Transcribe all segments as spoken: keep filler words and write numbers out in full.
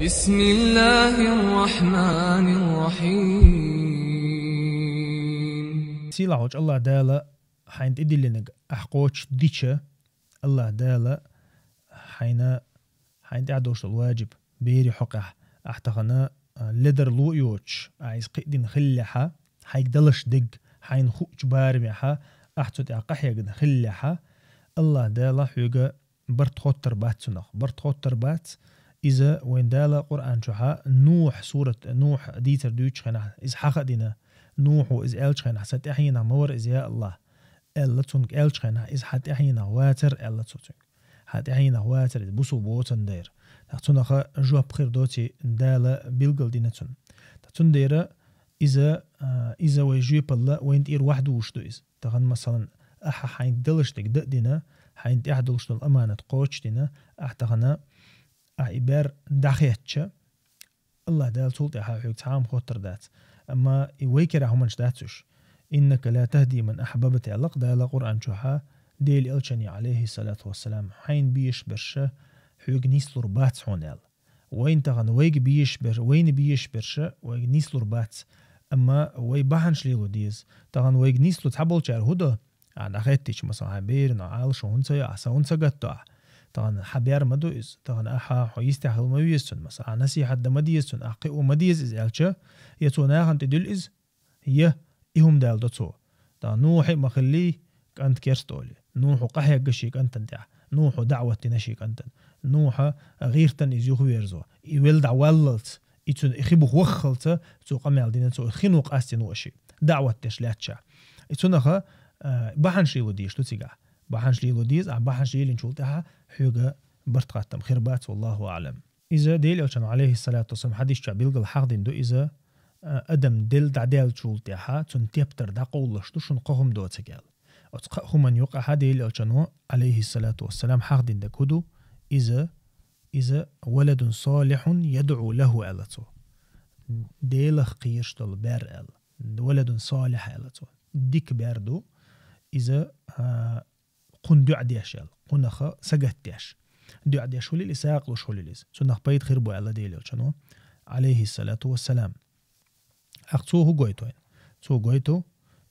بسم الله الرحمن الرحيم. Сийлахь волчу АллахӀ Дала хьайна тӀедиллинарг ахь кхочушдича, АллахӀ Дала хьайна, хьайна тӀехь долуш долу ваджиб, берийн хьокъехь, ахь тахана, а, ледарло а йоцуш, ахь иза кхиадина хиллехьа, хьайга далаш дерг, хьайна хуучу барамехьа, ахь цу тӀехь къахьегна хиллехьа, АллахӀ Дала хьоьга барт хоттур бац цунах. Барт хоттур бац. Иза вайн Дала Къуръан чохьа Нухь сурат, Нухь дийцар дуьйцучу хенахь, иза хьаха а дина, Нухьо иза аьллачу хенахь, сан тӀаьхьенах ма вара иза, я АллахӀ, аьлла цунга аьллачу хенахь, иза хьан тӀаьхьенах вацара аьлла цо цуьнга. Хьан тӀаьхьенах вацара иза, бусул боцан дайра. ТӀаккха цунаха жоп хир доций Дала билгал дина цунна. ТӀаккха цундела иза, а, иза вай жоьпалла вайн тӀера вахдугӀуш ду иза. Тахана, масалан, ахьа хьайн далаш дерг дан а дина, хьайн тӀехь долуш долу аманат кхочушдина, ахь тахана, ахь и бер дӀахецча, АллахӀ Дала цул тӀаьхьа хьоьга цхьа а хӀума хоттур дац. Амма и вай керахь хӀуманаш дац уьш. «Иннака ла тахди ман ахьбабта», аьлла-кх Дала Къуръан чохьа, Делан Элчане, алейхиссалату вассалам, хьайна безаш берша хьоьга нислур бац хьуна аьлла. Вайна тахана вайга безаш бер-, вайна безаш берша вайга нислур бац. Амма вай бахьанаш лело деза. Тахана вайга нисло цхьаболчара хӀун до? Ахьа дӀахеттича, масалан, хьан берана Ӏалашо хӀунда ца йо, ахьа са хӀунда ца гатдо ахьа? Тахана хьан бер ма ду иза. Тахана ахьа хьо йистехь хила ма веза цунна, масалан, ахьа насихьат дан ма деза цунна, ахьа кхио ма деза иза аьлча, я цо нахана тӀе дуьллу иза, я и хӀума даладо цо. Тахана Нухье а ма хиллий, кӀант керста олий. Нухьо къахьегна шен кӀантана тӀехь. Нухьо даӀват дина шен кӀантана. Нухьа гӀиртан иза юхаверзо. И велла дӀаваллалц, и цуьнан и хи буха ваххалца, цо къамел дина цо, хино къастийна ву аша. ДаӀват деш лаьттача. И цунаха, а, бахьанаш лело дезаш ду цигахь. Бахьанаш лело деза, ахьа бахьанаш лелийначул тӀаьхьа хьоьга барт хаттам хир бац, валлаху аӀлам. Иза Делан Элчано, алейхиссалату вассалам, хьадис чохь билггал хьахдина ду иза, а, адам делла дӀадаьллачул тӀаьхьа, цунна тептар дӀакъовлалаш ду, шуна кхо хӀума доцург аьлла. Оцу кхо хӀуманна юкъахьа Делан Элчано, алейхиссалату вассалам, хьахдина дерг хӀун ду? Иза, иза «валадун салихьун ядӀу лаху» аьлла цо. Делах кхоьруш долу бер аьлла. «Валадун салихь» аьлла цо. Дика бер ду. Иза, а, кхунна дуӀа деш аьлла, кхунах сагатдеш. ДуӀа деш хуьлийла, сагӀа луш хуьлийла иза. Цунах пайда хир бу аьлла Делан Элчано, алейхиссалату вассалам. Ахь цо хӀун гойту вайна? Цо гойту,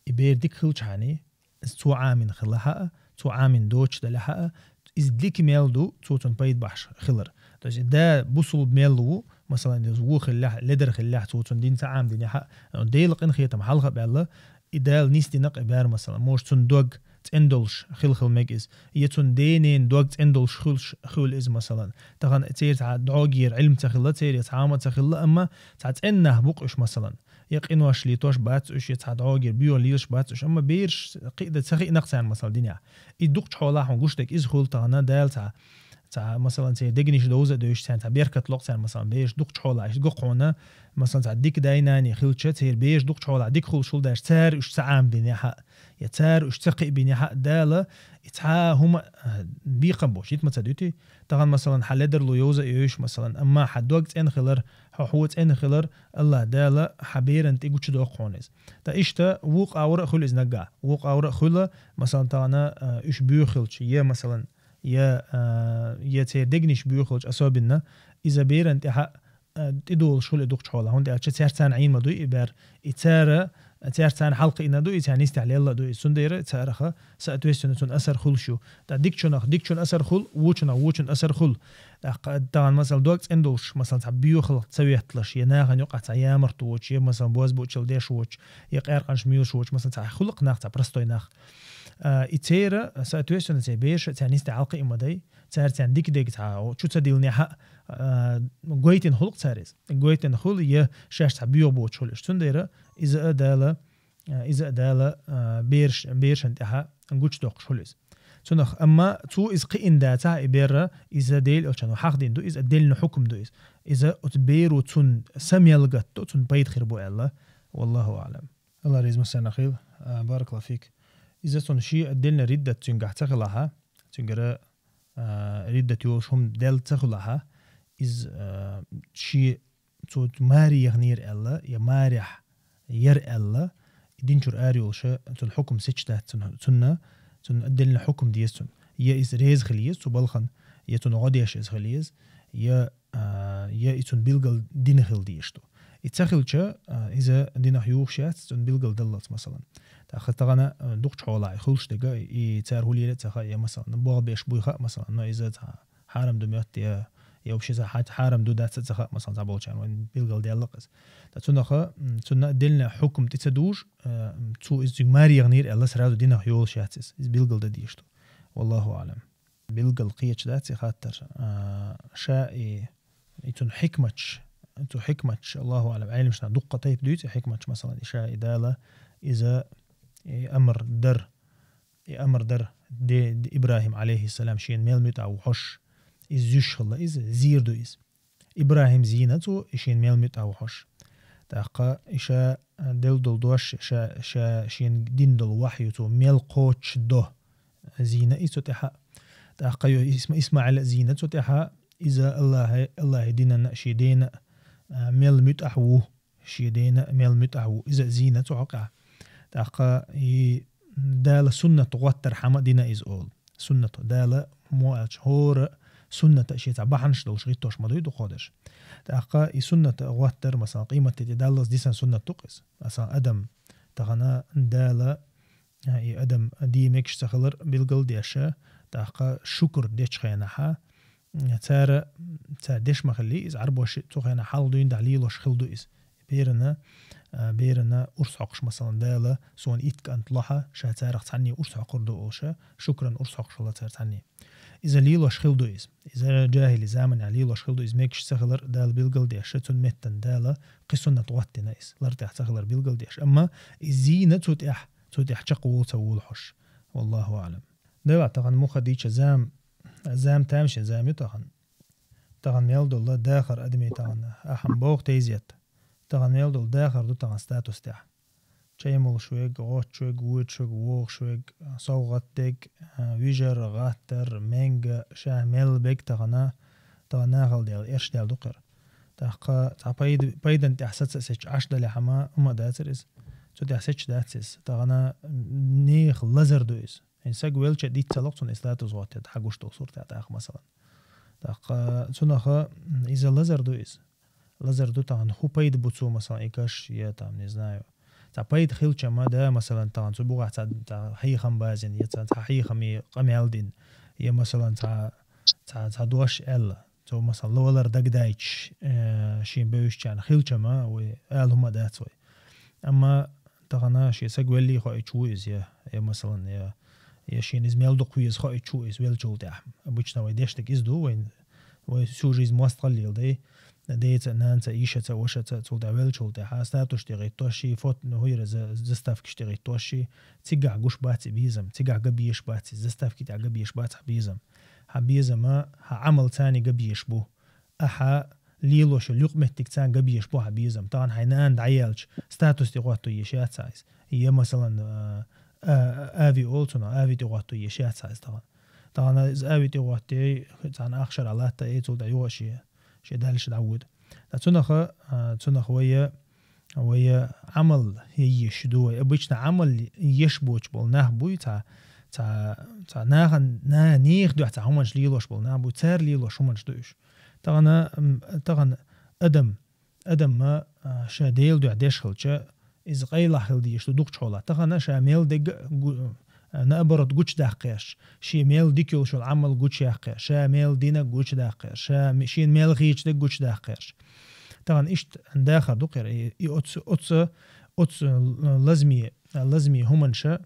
и бер дика хилчхьана, иза цо Ӏамийна хилла хьаа, цо Ӏамийна доцуш далахь а, иза дика мел ду, цо цунна пайда бахьаш хилар. То есть да бусул мел ву, масалан, иза вон хиллехь, ледар хиллехь, цо цунна дин ца Ӏамдинехь а, Делан къинхетам хьалха а баьлла, и Дала нисдина-кх и бер, масалан, может, цунна дог цӀена долуш хила-хила мега иза, я цунна ден-ненан дог цӀена долуш хуьлуш хуьлу иза, масалан. Тахана церан цхьа дӀогера Ӏилма ца хилла церан, я цхьа хӀума ца хилла, амма цхьа цӀена нах бу-кх уьш, масалан. Я къинош летош бац уьш, я цхьа дӀогера боьха лелаш бац уьш, амма бераш кхин а дан ца хиъна-кх царна, масалан, динехь. И дукхачу хьолахь хьуна гуш дерг иза хуьлу тахана, Дала цхьа, цхьа, масалан, церан дегнаш довза а девзаш, царна цхьа беркат ло-кх царна, масалан, бераш дукхачу хьолахь, иза го-кх хьуна, масалан, цхьа дика дай-наний хилча, церан бераш дукхачу хьолахь дика хуьлуш хуьлу даьлча, цара уьш ца Ӏамдинехь а, я цара уьш ца кхиабинехь а, Дала и цхьа хӀума, а, бекхам болуш, итт ма ца дуьтий? Тахана, масалан, хьан ледарло йовза а йовзуш, масалан, амма хьан дог цӀена хилар, хьо хьо цӀена хилар, АллахӀ Дала хьан берана тӀе гучудоккху хьуна иза. Ткъа иштта вукху агӀор а хуьлу иза наггахь. Вукху агӀор а хуьлу, масалан, тахана, а, уьш боьха хилча, я, масалан, я, а, я церан дегнаш боьха хилча особенно, иза берана тӀехьа, а, тӀедолуш хуьлу и дукхачу хьолахь, хӀунда аьлча цаьрца цхьаьна Ӏийна ма дуй и бер, и цара, цаьрца цхьаьна хьалакхиъна ду и, царна йистехь лелла а ду и. Цундела цараха соответственно цунна асар хуьлуш ю. Ткъа дикачунах дикачун асар хуьлу, вочунах вочун асар хуьлу. ТӀаккха тахана, масалан, дог цӀена долуш, масалан, цхьа боьхалла ца ветталаш, я нахана юкъахь цхьа ямарт воцуш, я, масалан, бозбуунчалла деш воцуш, я къаьркъанаш муьйлуш воцуш, масалан, цхьа хуьлу-кх нах, цхьа простой нах. А, и церан, соответственно, церан бераш а царна йистехь хьалакхиъна ма дай, цара царна дика дерг цхьа чу ца диллинехь а, а, гойтина хуьлу-кх цара иза. Гойтина хуьлу, я шаьш цхьа боьха боцуш хуьлу уьш. Цундела иза а Дала, а, иза а Дала, а, бераш-, берашна тӀехьа гучудоккхуш хуьлу иза. Цунах, амма цо иза кхиъна дацахь, и бер, иза Делан Элчано хьахдина ду, иза деллина хьукам ду иза. Иза оцу беро цунна са мел гатдо, цунна пайда хир бу аьлла. Валлаху аӀлам. АллахӀ реза массарна хуьлда, а, баракаллаху фик. Иза цунна шен а деллина риддат цуьнгахь ца хилахь, цуьнгара, а, риддат йолуш хӀума даьлла ца хуьлахь, иза, а, шен цо маре яханера аьлла, я марехь яра аьлла, и дин чуьра ара йолуш, цунна хьукам сецаш дац цунна, цунна, цунна деллина хьукам деза цунна. Я иза реза хила еза цу балхана, я цунна гӀо деш иза хила еза, я, а, я и цун билгал дина хила дезаш ду. И ца хилча, а, иза динах йогӀуш яц, цун билгал даллалц, масалан. ТӀаккха тахана, а, дукхача хьолахь и хуьлуш дерг, и цара хӀу лелийна а ца хаьа, я, масалан, болх беш буй хаьа, масалан, но иза цхьа хьарам ду моьтту, я, я вообще иза хьа-, хьарам ду дац а ца хаьа, масалан, цхьаболчарна вайн билгал делла-кх иза. ТӀаккха цунах, м, цунна делла хьукам тӀе ца дужуш, а, м, цо иза цига маре яханера аьлла, сразу динах йолуш яц иза. Иза билгал дан дезаш ду. Валлаху аӀлам. Билгал кхеташ дац и хаттар. А, ша и, и цун хьикматаш, цу хьикматаш, Аллаху аӀлам, Ӏелимашна дуккха тайпа дуьйцу и хьикматаш, масалан, и ша и Дала иза и амр дар, и амр дар де, де ИбрахӀим, Ӏалайхиссалам, шена мел муьтӀахь ву хьожуш, иза зуьйш хилла, иза зийр ду иза. ИбрахӀим зийна цо и шена мел муьтӀахь ву хьожуш. ТӀаккха и ша, а, делла долу дош, ша, ша шена дина долу вахью цо мел кхочуш до зийна иза цу тӀаьхьа. ТӀаккха йо Исма-, ИсмаӀил а зийна цу тӀаьхьа, иза АллахӀе, АллахӀе динан а, шен дена а, а, мел муьтӀахь ву, шен дена а мел муьтӀахь ву, иза а зийна цу хьокъехь. ТӀаккха и Дала суннат гӀоттар хьама а дина иза олу. Суннат Дала мо аьлча, хӀора сунната шен цхьа бахьанаш долуш гӀиттош ма дуй дукхахдерш. ТӀаккха и суннат гӀоттар, масалан, къематде тӀе даллалц дисина суннат ду-кх иза. Масалан, адам тахана Дала, а, и адам де мегаш ца хилар билгал а деш, тӀаккха шукр дечу хенахьа, цара, цара деш ма хилли, иза Ӏарбоша цу хенахь хьалха дуьйна дӀа лелош хила ду иза. Берана, а, берана урс хьокхуш, масалан, Дала, суна итт кӀант лохьа, ша царах цхьанне урс хьокхур ду олуша, шукран урс хьокхуш хилла цара цхьанне. Иза лелош хила ду иза. Иза жахӀили заманехь лелош хила ду иза, мегаш ца хилар Дала билгал а деш, цун меттана Дала кхин суннат гӀоттина иза, лар тӀехь ца хилар билгал а деш. Амма иза зийна цу тӀехь, цу тӀехь чекхволу ца волу хьожуш. Валлаху аӀлам. Делахь тахана муха дийча зама, зама тамашийна зама ю тахана. Тахана мел долу дахар адамийн тахана, ахьа-м боху тезет. Тахана мел долу дахар ду тахана статус тӀехь. Чай молуш верг, гӀотташ верг, воьдуш верг, вогӀуш верг, совгӀат дерг, а, вижар, гӀаттар, менга, ша мел берг тахана, тахана нахала даьлла, эрш даьлла ду кхера. ТӀаккха цхьа пайда-, пайдан тӀехь саца а сецча Ӏаш далехь-м хӀума а дацара иза. Цу тӀехь сецча дац иза. Тахана нехан лазар ду иза. ХӀинца саг велча а диц ца ло-кх цунна и статус гӀоттаде, хьан гуш долу суртехь тӀаккха, масалан. ТӀаккха цунах, м, иза лазар ду иза. Лазар ду тахана, хӀун пайда бу цо, масалан, и каш, я там, не знаю. Цхьа пайда хилча-м да, масалан, тахана цу бухахь цхьа, цхьа хьехам базина, я цхьа, цхьа хьехаме къамел дина, я, масалан, цхьа, цхьа, цхьа дош аьлла. Цо, масалан, ло-, валар дагадайча, э, шен бевзачарна хилча-м вай ала хӀума дац вай. Амма тахана шен саг веллий хоуьйтуш ву иза, я, я, масалан, я, я шена иза мел дукха веза хоуьйтуш ву иза веллачул тӀехь. Обычно вай деш дерг иза ду, вайн, вай всю жизнь мостагӀалла леладай, деца а, нанца а, йишаца а, вашаца а, цул тӀехь веллачул тӀехь, статус тӀе гӀиттош ши, фото, ну, хӀуьйра за-, заставкаш тӀе гӀиттош ши, цигахь гуш бац и безам, цигахь ган безаш бац и, заставки тӀехь ган безаш бац хьан безам. Хьан безам, хьан Ӏамал царна ган безаш бу. Ахьа лелош йолу юкъаметтиг царна ган безаш бу хьан безам. Тахана хьайн нана дӀаяьлча, статус тӀе гӀоттур еш яц хьан иза. Я, масалан, а, а, ави олу цунах, ави тӀе гӀоттур еш яц хьан иза тахана. Тахана иза ави тӀе гӀоттий, цхьана ахшара латта, эй, цул тӀе юха а шен, шен дальше дӀавуьду. Ткъа цунах, а, цунах вай, вай Ӏамал еш ду вай. Обычно Ӏамал еш боцуш болу нах буй, цхьа, цхьа, цхьа нахана, на-, нехан дуьхьа цхьа хӀуманаш лелош болу нах буй, цара лелош хӀуманаш ду уьш. Тахана, м, тахана адам, адамма, а, ша Делан дуьхьа деш хилча, иза къайлаха хила дезаш ду дукхачу хьолахь. Тахана ша мел дерг гу-, а, наоборот, гучудаккха гӀерташ, шен мел дика йолуш йолу Ӏамал гучуяккха гӀерташ, ша мел динарг гучудаккха гӀерташ, ша ме-, шена мел хийцаш дерг гучудаккха гӀерташ. Тахана иштта дахар ду кхера, и, и оцу, оцу, оцу лазаме, лазаме хӀуманаша,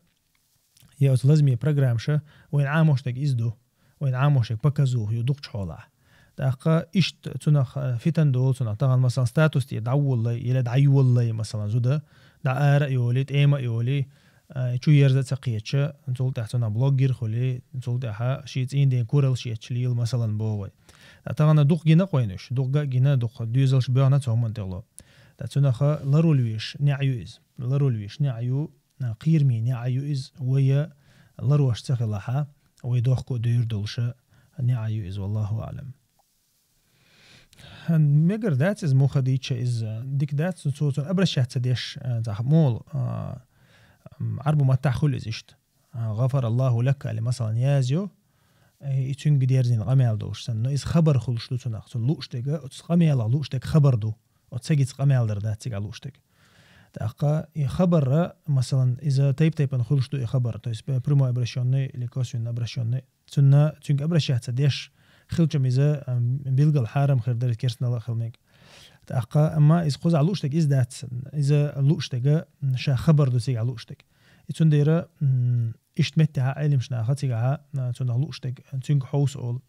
я оцу лазаме программаша вайна Ӏамош дерг иза ду. Вайна Ӏамош дерг показуха ю дукхачу хьолахь. ТӀаккха иштта цунах, а, фитан долу цунах. Тахана, масалан, статус тӀе дӀаволлай, или дӀайоллай, масалан, зуда, дӀа ара а йолий, тӀема а йолий, а, чу ерза а ца кхетча, цул тӀаьхьа цунах блогер хуьлий, цул тӀаьхьа шен цӀийнден куралла шеташ лела, масалан, боху вай. Ткъа тахана дукха гина-кх вайна уьш, дукха а гина, дукха доьзалш боьхна цу хӀуманна тӀехула. Ткъа цунах ларвала везаш неӀ ю иза. Ларвала везаш неӀ ю, а, кхераме неӀ ю иза, вай ларош ца хилахь, вай дохко а дер долуш неӀ ю иза, валлаху аӀлам. Мегар дац иза муха дийча, иза дика дац, цо цунна обращаться деш, а, цхьа молу, а, м, Ӏарбу маттахь хуьлу иза иштта. А, «ГӀафараллаху лака», али, масалан, язйо, э, и цуьнга дерзийна къамел долуш санна, но иза хабар хуьлуш ду цунах, цунна лууш дерг, оцу къамелах лууш дерг хабар ду, оцу сагица къамел дар дац цигахь лууш дерг. ТӀаккха и хабар, масалан, иза тайп-тайпана хуьлуш ду и хабар, то есть, э, прямой обращённый или косвенно обращённый. Цунна, цуьнга обращаться деш хилчам иза, ам, билггал хьарам хир дара, керстанал а хила мега. ТӀаккха, амма иза кхузахь лууш дерг иза дац, иза лууш дерг, м, ша хабар ду цигахь лууш дерг. И цундела, м, иштта меттехь Ӏелимаш наха цигахь, а, цунах лууш дерг, цуьнга хьовса олу.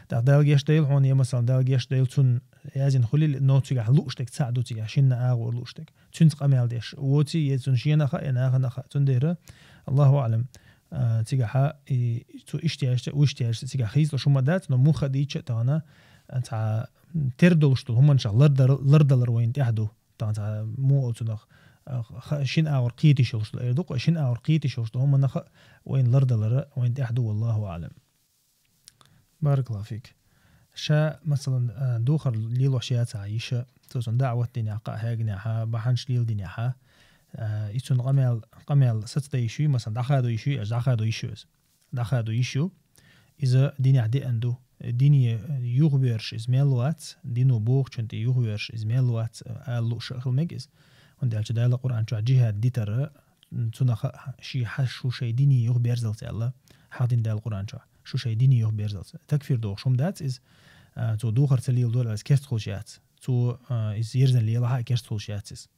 ТӀаккха Дала гечдойла хьуна, я, масалан, Дала гечдойла цунна, яздина хуьлийла, но цигахь лууш дерг цхьаъ ду, цигахь шинна агӀор лууш дерг. Цуьнца къамел деш. Воций, я цунна шена хаьа, я нахана хаьа. Цундела, Аллаху аӀлам, а, цигахь и, цо иштта яьлча, вуьшта яьлча, цигахь хийцалуш хӀума дац, но муха дийча а тахана, а, цхьа тера долуш долу хӀуманашах лардар-, лардалар вайна тӀехь ду. Тахана цхьа муха оцунах, а, ха-, шина агӀор кхетийша йолуш долу, эр ду-кх, шина агӀор кхетийша йолуш долу хӀуманах а вайна лардалар вайна тӀехь ду, валлаху аӀлам. Баракаллаху фик. Ша, масалан, а, духар лелош яцахь йиша, цо цунна даӀват динехь, кхаъ хьегнехь, бахьанаш леладинехь, а, и цунна къамел, къамел сацадайш ю, масалан, дӀахадо йиш ю, аш дӀахадо йиш ю иза. ДӀахадо йиш ю. Иза динехь деана ду. Дине юхаберш иза мел вац, дино бохучун тӀе юхаберш иза мел вац, ала лууш а хила мега иза. ХӀунда аьлча Дала Къуръан чохь жихӀад дитара, цунах а ши хьа-, шу шайн дине юхаберзалц аьлла, хьахдина Дала Къуръан чохь. Шу шайн дине юхаберзалц. Такфир дохуш хӀума дац иза, а, цо духар ца леладора аьлла, иза керста хуьлуш яц. Цо, а, иза ерзина лелахь а керста хуьлуш яц иза.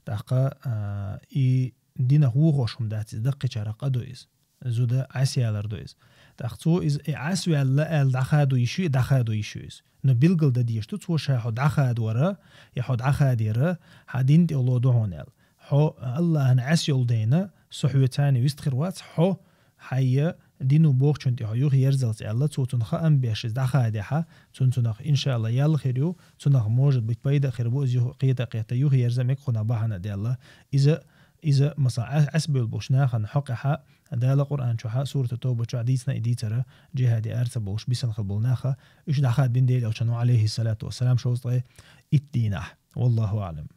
ТӀаккха, а, и динах вухош хӀума дац иза, даккхийчарах къа ду иза. Зуда Ӏесвалар ду иза. ТӀаккха цо иза, и Ӏесваьлла аьлла дӀахадо йиш ю, и дӀахадо йиш ю иза. Но билгал дан дезаш ду, цо ша хьо дӀахадора, я хьо дӀахадера, хьан дин тӀе ло ду хьуна аьлла. Хьо Аллахьан Ӏес йолу дайна, со хьоьца вистхир вац, хьо хьайя дино бохучун тӀе хьо юхаерзалц аьлла, цо цунна хаам беш иза дӀахадехь, цунна цунах, иншаалла, ял хир ю, цунах, может быть, пайда а хир бу, иза юха кхета-кхета юхаерза мега кхунах бахьана а даьлла. Иза, иза, масалан, Ӏе-, Ӏесбевлла болчу нахана хьокъехь, Дала Къуръан чохь, Сурату Тавба чохь дийцина и дийцара, жихӀаде ара ца болуш, бисина хила болу наха, уьш дӀахадабина Делан Элчано, алейхиссалату вассалам, шовзткъе итт дийнахь. Валлаху аӀлам.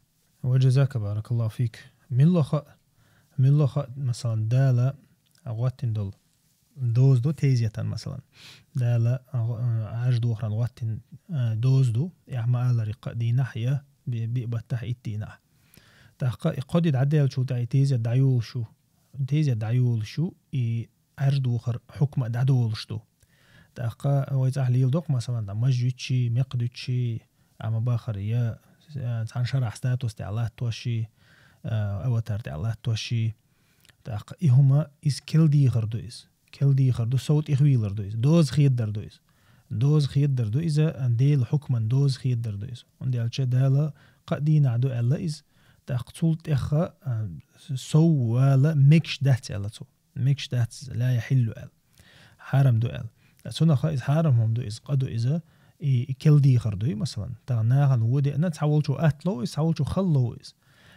Ва джазака, баракаллаху фик. Милла хаьа, милла хаьа, масалан, Дала гӀоттина долу доза ду тезетан, масалан. Дала, а, гӀо-, а, Ӏарш дохаран гӀоттина, а, доза ду, эхь ма аллара, кхаа дийнахь я би-, биъ баттахь, итт дийнахь. ТӀаккха и кхо ди дӀадаьллачул тӀаьхьа и тезет дӀайолуш ю. Тезет дӀайолуш ю, и Ӏарш дохар хьукма а дӀадолуш ду. ТӀаккха вай цӀахь леладо-кх, масалан, там маж дуьтчий, мекх дуьтчий, а ма бахара, я, а, цхьана шарахь статус тӀехь латтоший, а, аватар тӀехь латтоший. ТӀаккха и хӀума иза кел дехар ду иза. Кел дехар ду, сов тӀехвийлар ду иза. Доза хедар ду иза. Доза хедар ду иза, а, Делан хьукман доза хедар ду иза. ХӀунда аьлча Дала кхаа дийнахь ду аьлла иза. ТӀаккха цул тӀехха, а, сов вала мегаш дац аьлла цо. Мегаш дац иза, ла яхьиллу аьлла. Хьарам ду аьлла. Цунах иза хьарам хӀума ду иза, къа ду иза, и, и кел дехар дуй, масалан. Тахана нахана вон деана, цхьаволчо атта лов иза, цхьаволчо хала лов иза.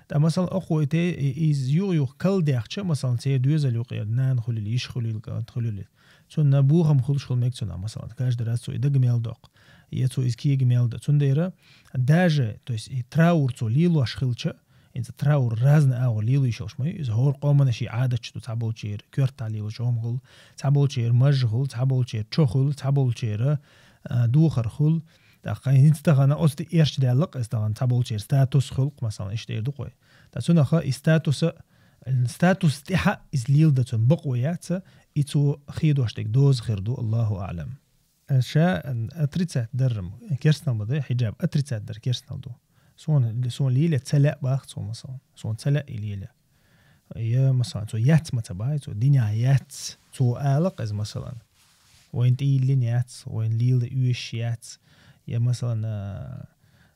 Ткъа, масалан, окхо и те, и, иза юха-юха кал дехча, масалан, церан доьзал юкъера, нана хуьлийла, йиша хуьлийла, кӀант хуьлийла. Цунна бохам хуьлуш хила мега цунах, масалан, каждый раз цо и дага мел доккху, я цо иза кега мел до. Цундела даже, то есть, и траур цо лелош хилча, хӀинца траур разный агӀор лело йиш йолуш ма ю иза. ХӀора къомана шен Ӏадаташ ду, цхьаболчеран коьртахь лелочу хӀума хуьлу, цхьаболчеран маж хуьлу, цхьаболчеран чо хуьлу, цхьаболчеран, а, духар хуьлу. ТӀаккха хӀинца тахана оцу тӀе эрча даьлла-кх иза, тахана цхьаболчеран статус хуьлу-кх, масалан, иштта эр ду-кх вай. Ткъа цунах и статуса, статус тӀехь а иза леладан цунна бакъо яц, и цо хедош дерг доза хир ду, Аллаху аӀлам. Ша отрицать дарра, керстанал ма ду, хьиджаб отрицать дар керстанал ду. Суна, суна леле ца лаьа бах цо, масалан. Суна ца лаьа и леле. Я, масалан, цо яц ма ца бахьий, цо динехь яц, цо ала-кх иза, масалан. Вайна тӀейиллина яц, вайна лела оьшуш яц. Я, масалан, а,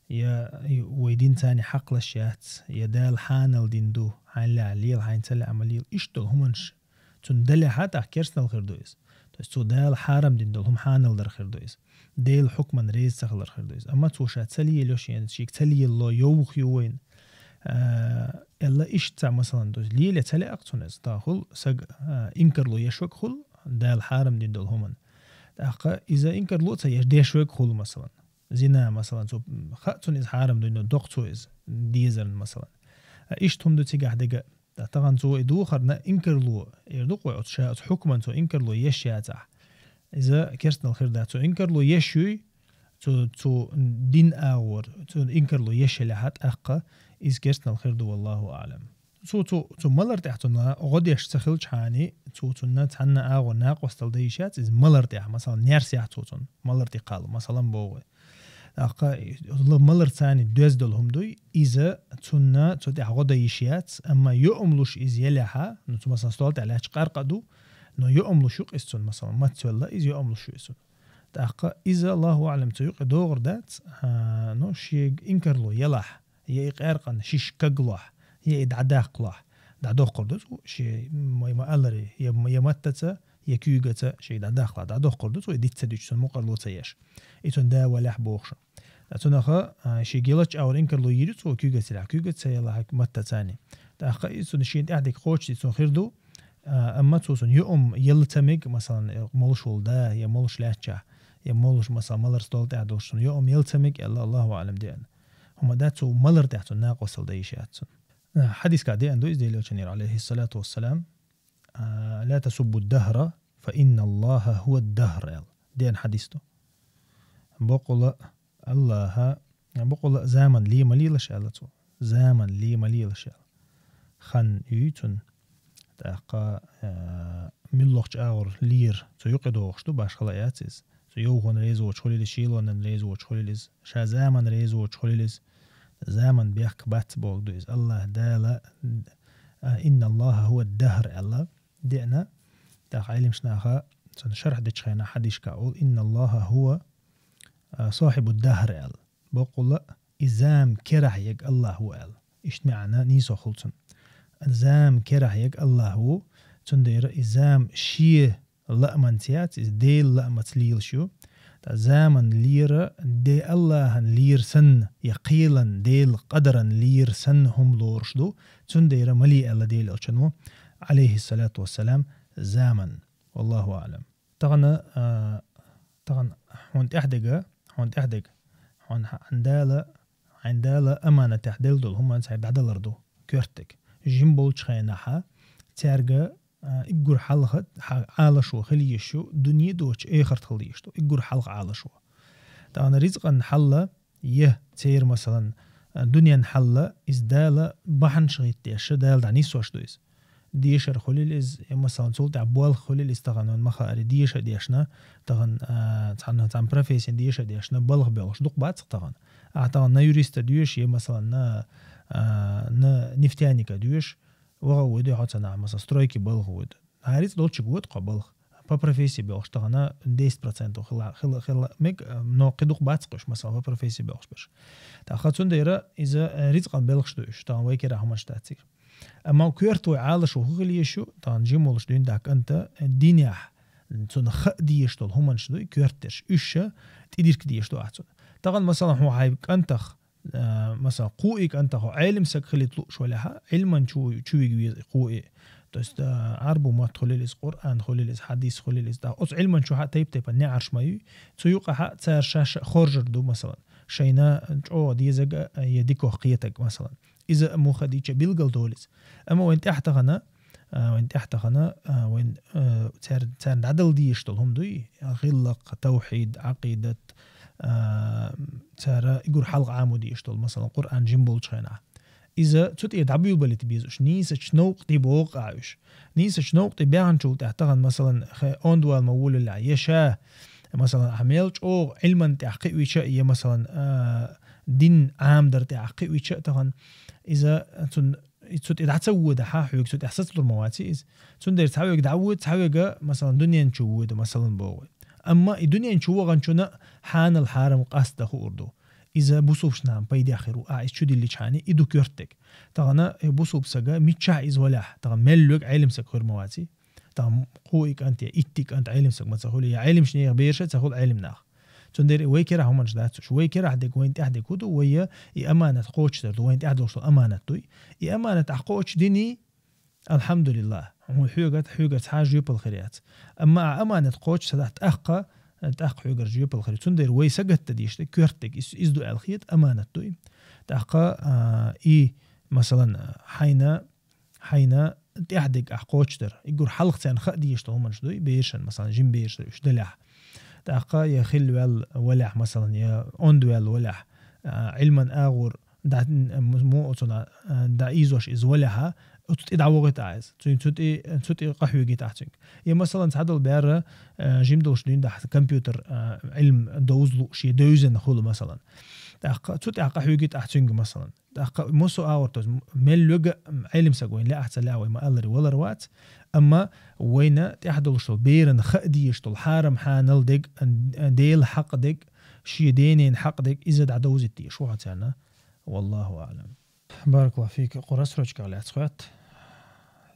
я вай дин царна хьакхалаш яц, я Дала хьанал дина ду, хьайна лаьа лела, хьайна ца лаьа ма лела. Иштта долу хӀуманаш цунна далехьа, тӀаккха керстанал хир ду иза. То есть цо Дала хьарам дина долу хӀума хьанал дар хир ду иза. Делан хьукман реза ца хилар хир ду иза. Амма цо ша ца лелайо шена, шега ца лелало йовха ю вайна. А, элла иштта цхьа, масалан, то есть леле ца лаьа-кх цунна иза. Тахана хуьлу саг, а, инкарло еш верг хуьлу, Дала хьарам дина долу хӀуманна. ТӀаккха иза инкарло а ца еш, деш верг хуьлу, масалан. Зина, масалан, цо, м, хаьа цунна иза хьарам дина, доккху цо иза дезарна, масалан. А, иштта хӀума ду цигахь дерг а. Ткъа тахана цо и духарна инкарло, эр ду-кх вай, оцу ша, оцу хьукман цо инкарло еш яцахь, иза керстанал хир дац. Цо инкарло еш юй, цу, цу дин агӀор, цу инкарло еш елехьа тӀаккха, иза керстанал хир ду, валлаху аълам. Цу, цу, цу малар тӀехь цунна гӀо деш ца хилчхьани, цу цунна цхьанна агӀор накъостал да йиш яц, иза малар тӀехь, масалан, нерс яхь цу цунна, малар тӀе кхалла, масалан, богӀу. ТӀаккха ла-, малар цани доьздал хӀума дуй, иза цунна цу тӀехь гӀо да йиш яц, амма йоӀам луш иза елехьа, ну, цу, масалан, стол тӀехь лаьча къаркъа ду, но йоӀам луш юкъ иза цунна, масалан, мацвелла, иза йоӀам луш ю иза цунна. ТӀаккха иза, Аллаху аълам, цу юкъе догӀур дац, а, ну, шега инкарло елахь, я и къаьркъан шиш каглохь, я и дӀадаккхалохь, дӀадоккхур ду цо, ше ма-, ма аллари, я, я маттаца, я куьйгаца, ше дӀадаккхалахь, дӀадоккхур ду цо, и диц ца дуьтуш, цунна мукъарло ца еш. И цунна да валехь бохуш. Ткъа цунаха, а, ше гелач аур инкарло йир ю цо, куьйгаца елахь, куьйгаца елахь, маттацани. ТӀаккха и цунна шен тӀехь дика кхочуш, и цунна хир ду, а, амма цо цунна йоӀам елла ца мег, масалан, э, молуш волу да, я молуш лаьттачахь, я молуш, масалан, малар стол тӀехь долуш цунна йоӀам елла ца мег, аьлла, Аллаху аълам, деана. ХӀума дац, цу малар тӀехь цунна накъостал да йиш яц цунна. А, хьадисга деана ду иза Делан Элчанера, алейхиссалату вассалам, а, «Ла тасуббу ддахра, фа инна Аллаха хӀуа ддахр», аьлла. Деана хьадис ду. Боккъала Аллаха, боккъала заман ле ма лелаш аьлла цо. Заман ле ма лелаш аьлла. Хан юй цунна. ТӀаккха, а, муьлххачу агӀор лер цу юкъе догӀуш ду, башхала яц иза. Цу йовхонан реза воцуш хуьлийла иза, шелонан реза воцуш хуьлийла иза, ша заман реза воцуш хуьлийла иза. Заман бехк бац боху ду иза. Аллаха Дала, а, «Инна Аллаха хӀуа ддахр» аьлла, деана. ТӀаккха Ӏелимаш наха цунна шархь дечу хенахь хьадисашка олу: «Инна Аллаха хӀуа, а, сахьибу ддахр» аьлла. Боккъала и зама керахь ерг Аллах ву аьлла. Иштта маьӀна нийсо хуьлу цунна. Зама керахь ерг Аллах ву, цундела и зама шен лааманца яц, иза Делан лаамца лелаш ю. Ткъа заман лера, де Аллахьан лера санна, я кхелан Делан къадаран лера санна хӀума лоруш ду, цундела ма ле аьлла Делан Элчано, алейхиссалату вассалам, заман. Валлаху аълам. Тахана, а, тахана хьуна тӀаьхьадега, хьуна тӀаьхьадега, хьуна хьан Дала, хьайн Дала аманатехь делла долу хӀуманца хьайга дӀадалар ду, коьртаг. Жим болчу хенахьа, цаьрга, а, иггур хьалха, хьан Ӏалашо хила йиш ю, дуьне доцу эхарт хила йиш ду, иггур хьалха Ӏалашо. Тахана ризкъан хьалла, я церан, масалан, а, дуьнен хьалла, иза Дала бахьанаш гӀиттадеш, Дала дӀа нисош ду иза. Дешар хуьлийла иза, я, масалан, цул тӀаьхьа болх хуьлийла иза тахана, вайн ма хаари, деша а дешна, тахана, а, цхьана, цхьана профессина деша а дешна, балха боьлхуш дукха бац тахана. Ахьа тахана на юриста доьшу, я, масалан, на, а, на нефтяника доьшу, ваха а вуьду хьо цхьана, масалан, стройки балха вуьду. Хьан рицкъ долчуьнга вуьду кхо балха. По профессии боьлхуш тахана десять процентов хила, хила, хила мег, а, но кхин дукха бац кхуьш, масалан, по профессии боьлхуш берш. ТӀаккха цундела иза, а, рицкъан белхаш ду уьш, тахана вай керахь хӀуманаш дац цига. Амма коьрта вай Ӏалашо хӀун хила йиш ю, тахана жим волуш дуьйна даха кӀанта, динехь, цунна хаа дезаш долу хӀуманаш дуй, коьртдерш, уьш ша тӀедирка дезаш ду ахь цунна. Тахана, масалан, хьо хьайн кӀантах, а, масалан, кхуий кӀантах хьо Ӏелам саг хилийта лууш валехьа, Ӏилман чу, чу вига веза и кхуий. То есть, а, Ӏарбу мотт хуьлийла иза, Къуръан хуьлийла иза, хьадис хуьлийла иза. ТӀаккха оцу Ӏилман чу хьа тайп-тайпана неӀарш ма юй. Цу юкъахьа цара шаьш а хоржур ду, масалан. Шайна чӀогӀа дезаг а, я дикох кхетаг, масалан. Иза а муха дийча билгал долу иза. Амма вайн тӀаьхьа тахана, а, вайн тӀаьхьа тахана, а, вайн, а, цар-, царна дӀадала дезаш долу хӀума дуй, гӀиллакх, тавхьид, Ӏакъидат, а, цара игур хьалха Ӏамо дезаш долу, масалан, Къуръан жим болчу хенахь. Иза цу тӀе дӀабуьйлабалийта беза уьш, нийсачу новкъа тӀе богӀу а уьш. Нийсачу новкъа тӀе баьхначул тӀаьхьа тахана, масалан, хе-, онда вала ма волаллехь, я ша, масалан, ахьа мел чӀогӀа Ӏилман тӀехь кхиъвича а, я, масалан, а, дин Ӏамадар тӀехь кхиъвича а тахана, иза цунна И цу тӀе дӀа ца водахьа, хьоьга цу тӀехь сацалур ма ваций иза. Цундела цхьаверг дӀавоьду, цхьаверг, масалан, дуьнен чу воьду, масалан, боху вай. Амма и дуьнен чу ваханчунна хьанал-хьарам къаста хуур ду. Иза бусулбчу нахана пайдехь хир ву, ахьа иза чу дилличхьана, и ду коьртаг. Тахана и бусулб сага миччахь иза валахь, тахана мел лоьга Ӏелам саг хир ма ваций. Тахана кхуий кӀант я итти кӀант Ӏелам саг ма ца хуьлий, я Ӏелимаш нехан бераш а ца хуьлу Ӏелам нах. Цундела вай керахь хӀуманаш дац уьш. Вай керахь дерг, вайн тӀехь дерг хӀун ду, вай и аманат кхочушдар ду, вайн тӀехь долуш долу аманат дуй. И аманат ахь кхочушдиний, алхьамдулиллахь, хьуна хьоьгара, хьоьгара цхьа жоьпалла хир яц. Амма ахь аманат кхочуш ца дахь, тӀаккха, тӀаккха хьоьгара жоьпалла хир ю. Цундела вай сагатта дийш дерг, коьртаг, иза, иза ду аьлла хета, аманат дуй. ТӀаккха, а, и, масалан, хьайна, хьайна тӀехь дерг ахь кхочушдар. Иггур хьалха царна хаа дезаш долу хӀуманаш дуй, берашан, масалан, жим бераш дуй, уьш далехь. ТӀаккха я хилла ваьлла валехь, масалан, я онда ваьлла валехь, а, Ӏилман агӀор да-, м-, мо оцуна, а, да ийзош иза валехьа, оцу тӀе дӀавогӀийта ахь иза. Цуьнан цу тӀе, цу тӀе къахьоьгийта ахь цуьнга. Я, масалан, цхьадолу баьрра, а, жимдолуш дуьйна дахьа компьютер, а, Ӏилма довза лууш, я девзина хуьлу, масалан. ТӀаккха цу тӀехь къахьоьгийта ахь цуьнга, масалан. ТӀаккха массо а агӀор тоза, мел лоьга, м, Ӏелам саг вайна лаьа ахь, ца лаьа, вай ма-аллара валар вац, амма вайна тӀехь долуш долу берана хаа дезаш долу хьарам хьанал дег, а, Делан хьакъ дег, шен денен хьакъ дег, иза дӀадовзийта дезаш ву хьо царна. Валлаху аӀлам. Баракаллаху фик, кху рассрочках лаьцна хоьтту,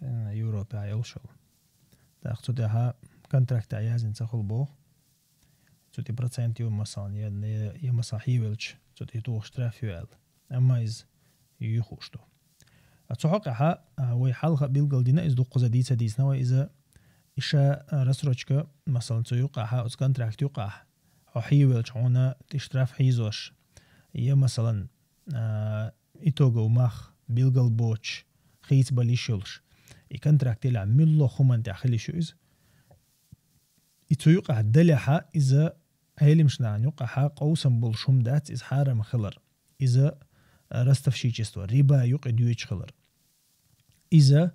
э, Европехь йолуш йолу. ТӀаккха цу тӀехь контрактехь яздина ца хуьлу боху. Цу тӀе процент ю, масалан, я, я, я, масалан, хьийвелча, цу тӀе туху штраф ю аьлла. Амма иза ю хууш ду. А цу хьокъехь, а, вай хьалха билгал дина, иза дуккхаза дийца дийцина вай иза, и ша, а, рассрочка, масалан, цу юкъахь, оцу контракт юкъахь, хьо хьийвелча хьуна тӀе штраф хьийзош, я, масалан, а, итогов мах билгал боцуш, хийцабала йиш йолуш. И контракт елахь, муьлхха хӀуманна тӀехь хила йиш ю иза. И цу юкъахь далехьа, иза Ӏелимаш нахана юкъахьа къовсам болуш хӀума дац, иза хьарам хилар. Иза, а, ростовщичество, риба юкъе доьдуш хилар. Иза,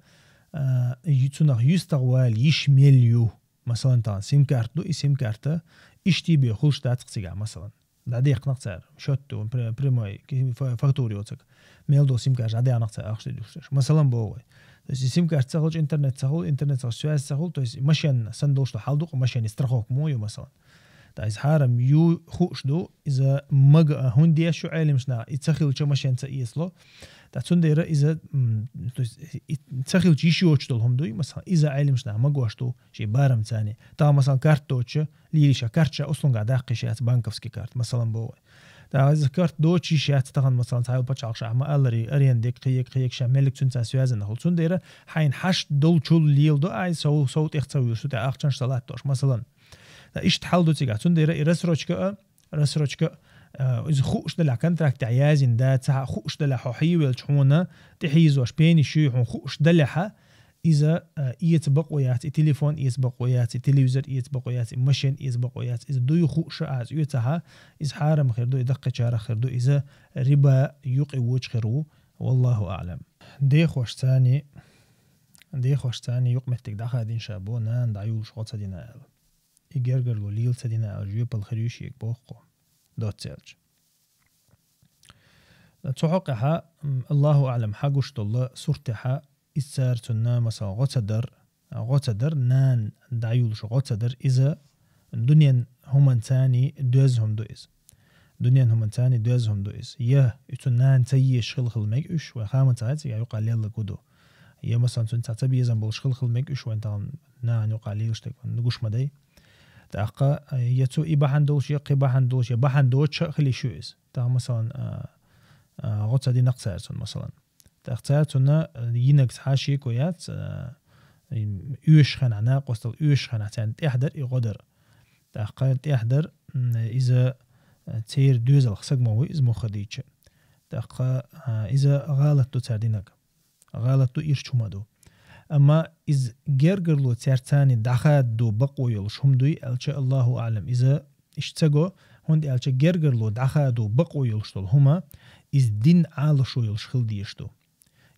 а, ю-, цунах юьстагӀ вала йиш мел ю. Масалан, тахана сим-карта ду, и сим-карта иштта бен хуьлуш дац-кх цигахь, масалан. ДӀадехкинакх цара, счёт ду, пр-, прямой, ки-, фа-, фактура йоцург. Мел долу сим-карта дӀадаьхнакх цара, ахча деш. Масалан, боху вай. То есть и сим-карта ца хуьлча, интернет ца хуьлу, интернет ца хуьлча, связь ца хуьлу, то есть машен санна долуш ду хьал ду-кх, машен страховка мо ю, масалан. Ткъа иза хьарам ю хууш ду, иза мага а хӀунда деш ю Ӏелимаш наха, и ца хилча машен ца эцало. Ткъа цундела иза, м, то есть и ца хилча йиш йоцуш долу хӀума дуй, масалан, иза Ӏелимаш наха магош ду шен барам царна. Тахана, масалан, карта доцуш, лелийша карта ша услунгахь даккха йиш яц, банковский карта, масалан, боху вай. ТӀаккха иза карта доцуш йиш яц тахана, масалан, цхьайолу пачхьалкхашкахь ма-аллара, аренда дерг, кхин ерг, кхин ерг ша меллиг цуьнца связана хуьлу. Цундела хьайна хьашт долчул леладо ахь, сов, сов тӀех ца вуьйлуш, цу тӀе ахчанаш ца латтош, масалан. Ткъа иштта хьал ду цигахь. Цундела и рассрочка а, рассрочка, а, иза хууш далахь, контрактехь яздина дац, ца хаа хууш далахь, хьо хьийвелча хьуна тӀехьийзош пенаш юй хьуна хууш далехьа, иза, а, эца бакъо яц, и телефон эца бакъо яц, и телевизор эца бакъо яц, и машен эца бакъо яц, иза дуй хууш а, аз оьцахьа, иза хьарам хир ду, и даккхачарах хир ду, иза риба юкъе воьдуш хир ву, валлаху аӀлам. Дехошца царна, дехошца царна юкъаметтиг дӀахадийна ша бо, нана дӀаюлуш гӀо ца дина аьлла. И гергарло лела ца дина аьлла, жоьпалла хир ю шега боху-кх, доцца аьлча. Цу хьокъехьа, м, Аллаху аӀлам, хьагуш долу суртехьа, иза цара цунна, масалан, гӀо ца дар, гӀо ца дар, нана дӀаюлуш гӀо ца дар, иза дуьнен хӀуманца царна доьзна хӀума ду иза. Дуьнен хӀуманца царна доьзна хӀума ду иза. Я, и цу нана ца езаш хила хила мега уьш, вай хама ца хьаьццигахь юкъа леллаг хӀу ду. Я, масалан, цуьнца ца безам болуш хила хила мега уьш, вайн тахана нахана юкъа лелаш дерг вайн гуш ма дай. ТӀаккха, а, я цу и бахьана долуш, я кхин бахьана долуш, я бахьана доцуш а хила йиш ю иза. ТӀаккха, масалан, а, а, гӀо ца динакх цара цунна, масалан. ТӀаккха цара цунна, а, йинарг цхьа шеко яц, а, оьшуш хенахь, накъостал оьшуш хенахь царна тӀехь дара и гӀо дара. ТӀаккха тӀехь дара, м, иза, а, церан доьзалх саг ма вуй, иза муха дийча. ТӀаккха, а, иза гӀалат ду цара динарг. ГӀалат ду, ирча хӀума ду. Амма иза гергарло цаьрца царна дӀахададо бакъо йолуш хӀума дуй аьлча, Аллаху аӀлам, иза иштта ца го, хӀунда аьлча гергарло дӀахадо бакъо йолуш долу хӀума, иза дин Ӏалашо йолуш хила дезаш ду.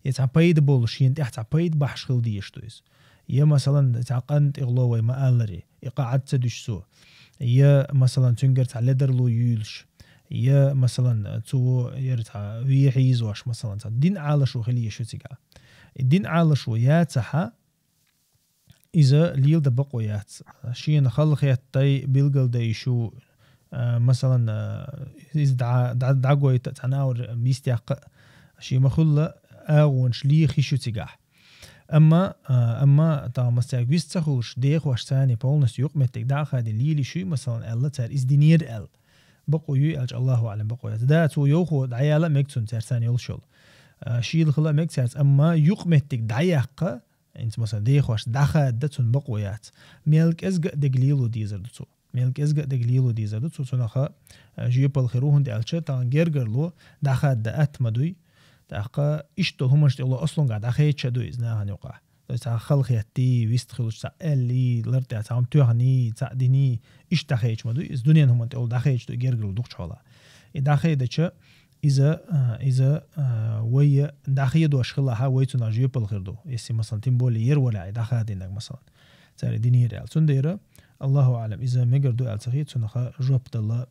Я цхьа пайда болуш, шена тӀехь цхьа пайда бахьаш хила дезаш ду иза. Я, масалан, цхьа къан тӀехула вай ма-аллара, и къа Ӏад ца дуьсу цо. Я, масалан, цуьнгара цхьа ледарло юьйлуш. Я, масалан, цо яра цхьа вехьа йизош, масалан, цхьа дин Ӏалашо хила езаш ю цигахь. И дин Ӏалашо яцахьа, иза леладан бакъо яц. Шена халахеттай билгалдайш ю, а, масалан, а, иза дӀа-, дӀа-, дӀагойта цхьана аур бистехь кха, шен ма-хуьллу агӀонаш леха йиш ю цигахь. Амма, а, амма тахана мас цаьрга вист ца хуьлуш, дехошца царна полностью юкъаметтиг дӀа а хадийна лелийш юй, масалан, аьлла цара, иза динера аьлла. Бакъо юй аьлча, Аллаху аӀлам, бакъо яц. Да, цо йовхо дӀаяла а мега цунна цаьрца царна йолуш йолу. А, шийла хила а мега цаьрца, амма юкъаметтиг дӀаяккха, хӀинца, масалан, дехошца дӀахадда цунна бакъо яц. Мел кӀезга а дерг лело дезар ду цо. Мел кӀезга а дерг лело дезар ду цо. Цунах, а, жоьпалла хир ву, хӀунда аьлча тахана гергарло дӀахадда атта ма дуй. ТӀаккха иштта долу хӀуманаш тӀехула аслунгахь дӀахедаш а ду иза нахана юкъахь. То есть цхьа хала хеттий, вист хилуш цхьа аьллий, лар тӀехь цхьа хӀума тоьхний, цхьа диний, иштта дӀахайча ма ду, иза дуьнен хӀуманна тӀе олу дӀахайча ду гергарло дукхачу хьолахь. И дӀахайдача, иза, а, иза, а, вай дӀахедош хилахь, вай цунах жоьпалла хир ду. Если, масалан, тем более ер валахь, и дӀахадийнарг, масалан, цара динера аьлла. Цундела, Аллаху аӀлам, иза мегар ду аьлла ца хета, цунах жоп дала,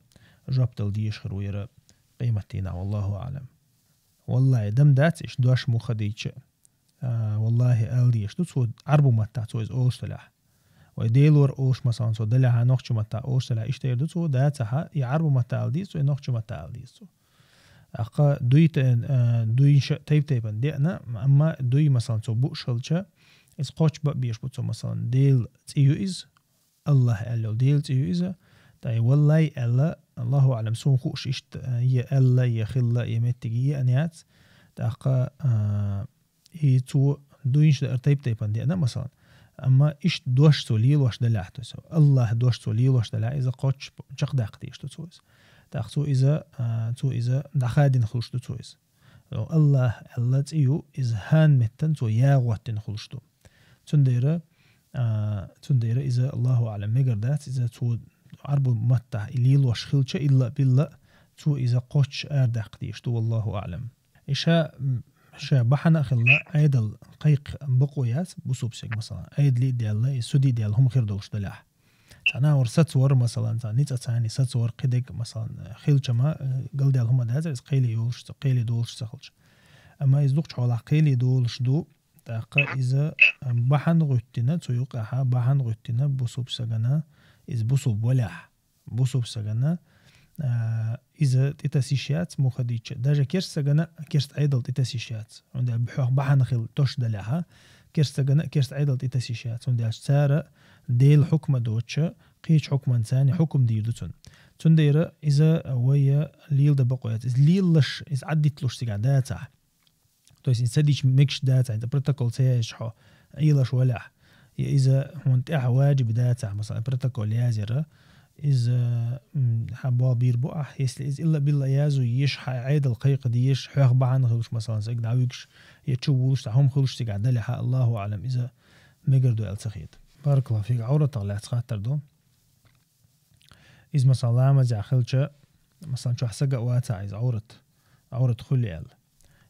жоп дала дезаш хир ву яра къематдийнахь, валлаху аӀлам. Валлахи, дам дац, иштта дош муха дийча. А, валлахи, ала дезаш ду цо, Ӏарбу маттахь цо иза олуш далахь. Вай Делора олуш, масалан, цо далахь, нохча маттахь олуш далахь, иштта эр ду цо, дацахь, и Ӏарбу маттахь ала деза цо, и нохча маттахь ала деза цо. Аккха дуй те-, а, дуй ша тайп-тайпана деана, амма дуй, масалан, цо бууш хилча, иза кхоччуш бан безаш бу цо, масалан, Делан цӀе ю иза, Аллах аьлла йолу Делан цӀе ю иза. ТӀаккха и валлай аьлла, Аллаху аӀлам, суна хууш иштта, э, я аьлла, я хилла, я меттиг еана яц. ТӀаккха, а, и цо дуйнаш даар тайп-тайпана деана, масалан. Амма иштта дош цо лелош далахь, то есть Аллах дош цо лелош далахь, иза кхоччуш чекхдаккха дезаш ду цо иза. ТӀаккха цо иза, а, цо иза дӀахадина хуьлуш ду цо иза. Аллах аьлла цӀе ю, иза хӀан меттан цо ягӀоттина хуьлуш ду. Цундела, а, цундела иза, Аллаху аӀлам, мегар дац, иза цо Ӏарбу маттахь и лелош хилча, илла а билла, цо иза кхоччуш арадаккха дезаш ду, валлаху аӀлам. И ша, м, ша бахьана а хилла, Ӏедал кхайкха бакъо яц бусулба стеган, масалан, Ӏедал а даьлла, и суд а даьлла хӀума хир долуш далахь. Цхьана агӀор сацавар, масалан, цхьа ницкъ царна сацавар кхидерг, масалан, хилча ма, э, галдаьлла хӀума дац, иза кхеле йолуш ца, кхеле долуш ца хилча. Амма иза дукхачу хьолахь кхеле долуш ду, тӀаккха иза, э, бахьана гӀуьттина, цу юкъахь бахьана гӀуьттина бусулба стагана, иза бусулба валахь, бусулба стагана, а, иза тӀетаса йиш яц, муха дийча. Даже керста стагана керста Ӏедал тӀетаса йиш яц. ХӀунда аьлча хьох бахьана хила тосуш далахь, керста стагана керста Ӏедал тӀетаса йиш яц. ХӀунда аьлча цара Делан хьукма доцуша, кхечу хьукманца царна хьукум дийр ду цунна. Цундела иза вай леладан бакъо яц. Иза лелалаш, иза Ӏаддитталуш цигахь дацахь. То есть, иза ца дича мегаш дацахь, хӀинца протокол ца яздича хьо Ӏелаш валахь. Я иза хьуна тӀехь важиб дацахь, масалан, протокол язъяра, иза, м, хьан болх бийр бу ахь, если иза илла-билла язъе езаш, хьан Ӏедал кхайкха дезаш, хьох бахьана хуьлуш, масалан, цига дӀавуьгуш, я чу вулуш, цхьа хӀума хуьлуш цигахь далахь, Аллаху аӀлам, иза мегар ду аьлла ца хета. Баракаллаху фик, Ӏавратах лаьцна хаттар ду. Иза, масалан, ламазехь хилча, масалан, чохь сага а вацахь иза Ӏаврат, Ӏаврат хуьлу аьлла.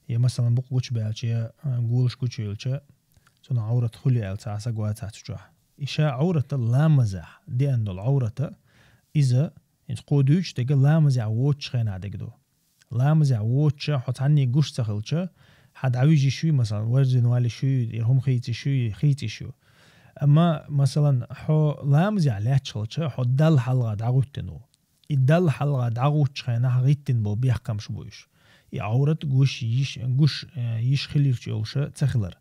Я, масалан, букъ гучубаьлча, я, а, голаш гучуевлча, цунах Ӏаврат хуьлу аьлла, цхьа сага вацахь цу чохь. И ша Ӏаврата ламазехь, деана долу Ӏаврата, иза, иза кхо дуьйцуш дерг ламазехь воцучу хенахь дерг ду. Ламазехь воцуча хьо цхьанне гуш ца хилча, хьан дӀавижа йиш юй, масалан, верзина вала йиш юй, я хӀума хийца йиш юй, хийца йиш ю. Амма, масалан, хьо ламазехь лаьтташ хилча, хьо Далла хьалха дӀагӀуьттина ву. И Далла хьалха дӀагӀуттучу хенахь гӀиттина болу бехкамаш бу уьш. И Ӏаврат гуш йиш, гуш, э, йиш хилирчу йолуша ца хилар.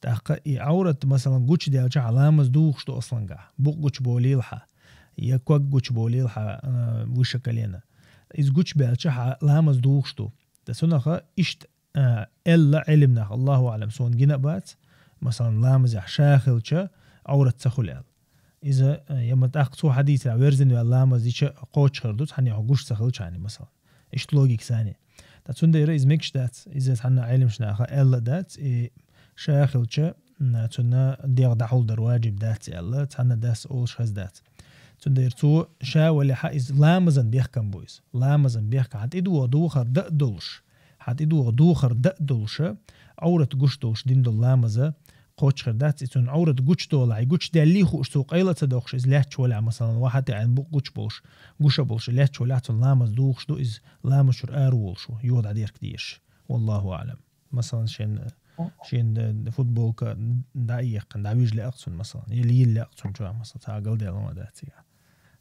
ТӀаккха и Ӏаврат, масалан, гучудаьлча хьан ламаз духуш ду аслангахь. Букъ гучуболийла хьан, я ког гучуболийла хьан, э, выше колена. Иза гучубаьлча хьан ламаз духуш ду. Ткъа цунаха иштта, а, аьлла Ӏелимнаха, Аллаху аӀлам, суна гина а бац, масалан, ламазехь ша хилча, Ӏаврат ца хуьлу аьлла. Иза, а, я ма тӀаккха цо хьадийцарехь верзина ваьлла ламаз дича кхочуш хир ду, цхьанне хьо гуш ца хилча хьан, масалан. Иштта логика санна. Ткъа цундела иза мегаш дац, иза цхьанна Ӏелимаш наха аьлла дац, и ша хилча, м, цунна дегӀ дӀахьулдар важиб дац аьлла, цхьанна дас олуш хаза дац. Цундела цо ша валехьа иза ламазан бехкам бу иза. Ламазан бехкам, хьан тӀедогӀу духар дан а долуш, хьан тӀедогӀу духар дан а долуша, Ӏаврат гуш долуш дина долу ламаза кхочуш хир дац, и цунна Ӏаврат гучудолахь, и гучудаьллий хууш цо къайла а ца доккхуш, иза лаьтташ валехь, масалан, вахьа тӀе Ӏайн букъ гучуболуш, гуша болуш, и лаьтташ валехь, цунна ламаз духуш ду, иза ламаз чуьра ара волуш ву, юха дӀадерг дезаш. Валлаху аӀлам. Масалан, шен, шен, э, футболка дӀа а еккхина, дӀавижа лаьа-кх цунна, масалан, я лийла лаьа-кх цунна чохь, масалан, цхьа галдаьлла ма дац цигахь.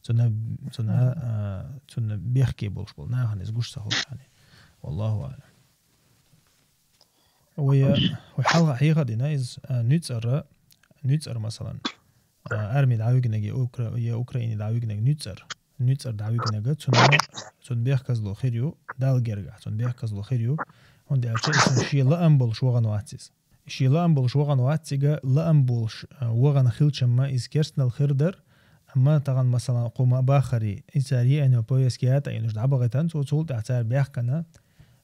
Цунна, цунна, а, цунна бехке болуш болу нахана иза гуш ца хуьлуш хьан. Валлаху аӀлам. Вай, вай хьалха хьеха а дина иза, а, нуьцкъара, нуьцкъара, масалан, а, арми дӀавигнарг я Укра-, я Украине дӀавигнарг нуьцкъара. Нуьцкъара дӀавигнарг, цунна, цунна бехказло хир ю, Далла гергахь, цунна бехказло хир ю, хӀунда аьлча иза шен лаам болуш вахана вац иза. Шен лаам болуш вахана вац, цига лаам болуш, а, вахана хилчамма иза керстанал хир дара, амма тахана, масалан, кху ма баххаре, и цара еана повестка ятӀа йинуш дӀабахийтина, цо цул тӀаьхьа цара бехкана,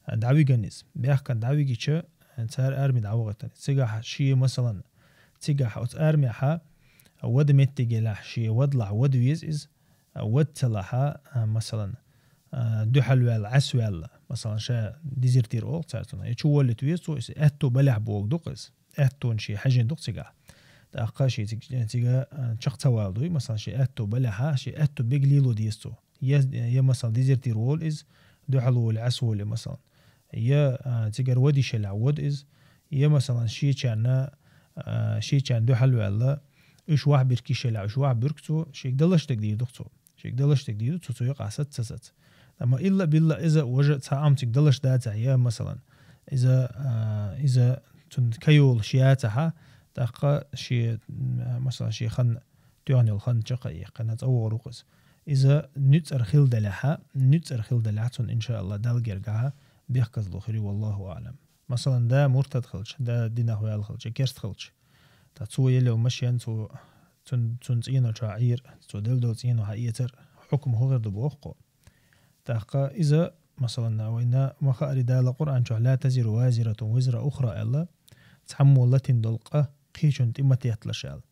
а, дӀавигна иза. Бехкана дӀавигича, а, цара арми дӀавахийтина. Цигахь шен, масалан, цигахь оцу армехьа вада меттигелахь, шен вадалахь вада веза иза, вада ца лахьа, а, масалан, а, дуьхьал ваьлла, Ӏес ваьлла, масалан, ша дезертир олу цара цунах. Я чу воллийта веза цо, иза аьтту балехь богу дукха иза. Аьттуна шен хьаьжина дукха цигахь. ТӀаккха шен цига, цига, а, чекх ца вала дуй, масалан, шен аьтту балехьа, шен аьтту бег лело деза цо. Я, я, масалан, дезертир волу иза, дуьхьал волу, Ӏес волу, масалан. Я, а, цигара вада йиш елахь вада иза, я, масалан, шечарна, а, шечарна дуьхьал ваьлла, уьш вахь бирг йиш елахь, уьш вахь бирг цо, шега далаш дерг дийр ду-кх цо. Шега далаш дерг дийр ду цо, цо юкъахь саца ца саца. Амма илла-билла иза важа цхьа Ӏам цига далаш дацахь, я, масалан, иза, а, иза цунна ка йолуш яцахьа, тӀаккха шен, м, масалан, шен хан, тоьхна йолу хан чекх а яьккхина, цӀа вогӀур ву-кх иза. Иза нуьцкъара хила делахьа, нуьцкъара хила делахь, цунна, иншаалла, Далла гергахьа бехказло хир ю, валлаху аӀлам. Масалан, да муртад хилча, да динах ваьлла хилча, керста хилча, ткъа цо елла йолу машен, цо, цун, цун цӀено чохь Ӏийр, цо делла долу цӀено хьаэцар, хьукма хӀун хир ду боху-кх. ТӀаккха иза, масалан, вайна ма хаари, Дала Къуръан чохь: «Ла тазиру вазиратун визра ухра», – аьлла, цхьаммо латийна долу къа кхечунна тӀе ма тетталаш аьлла.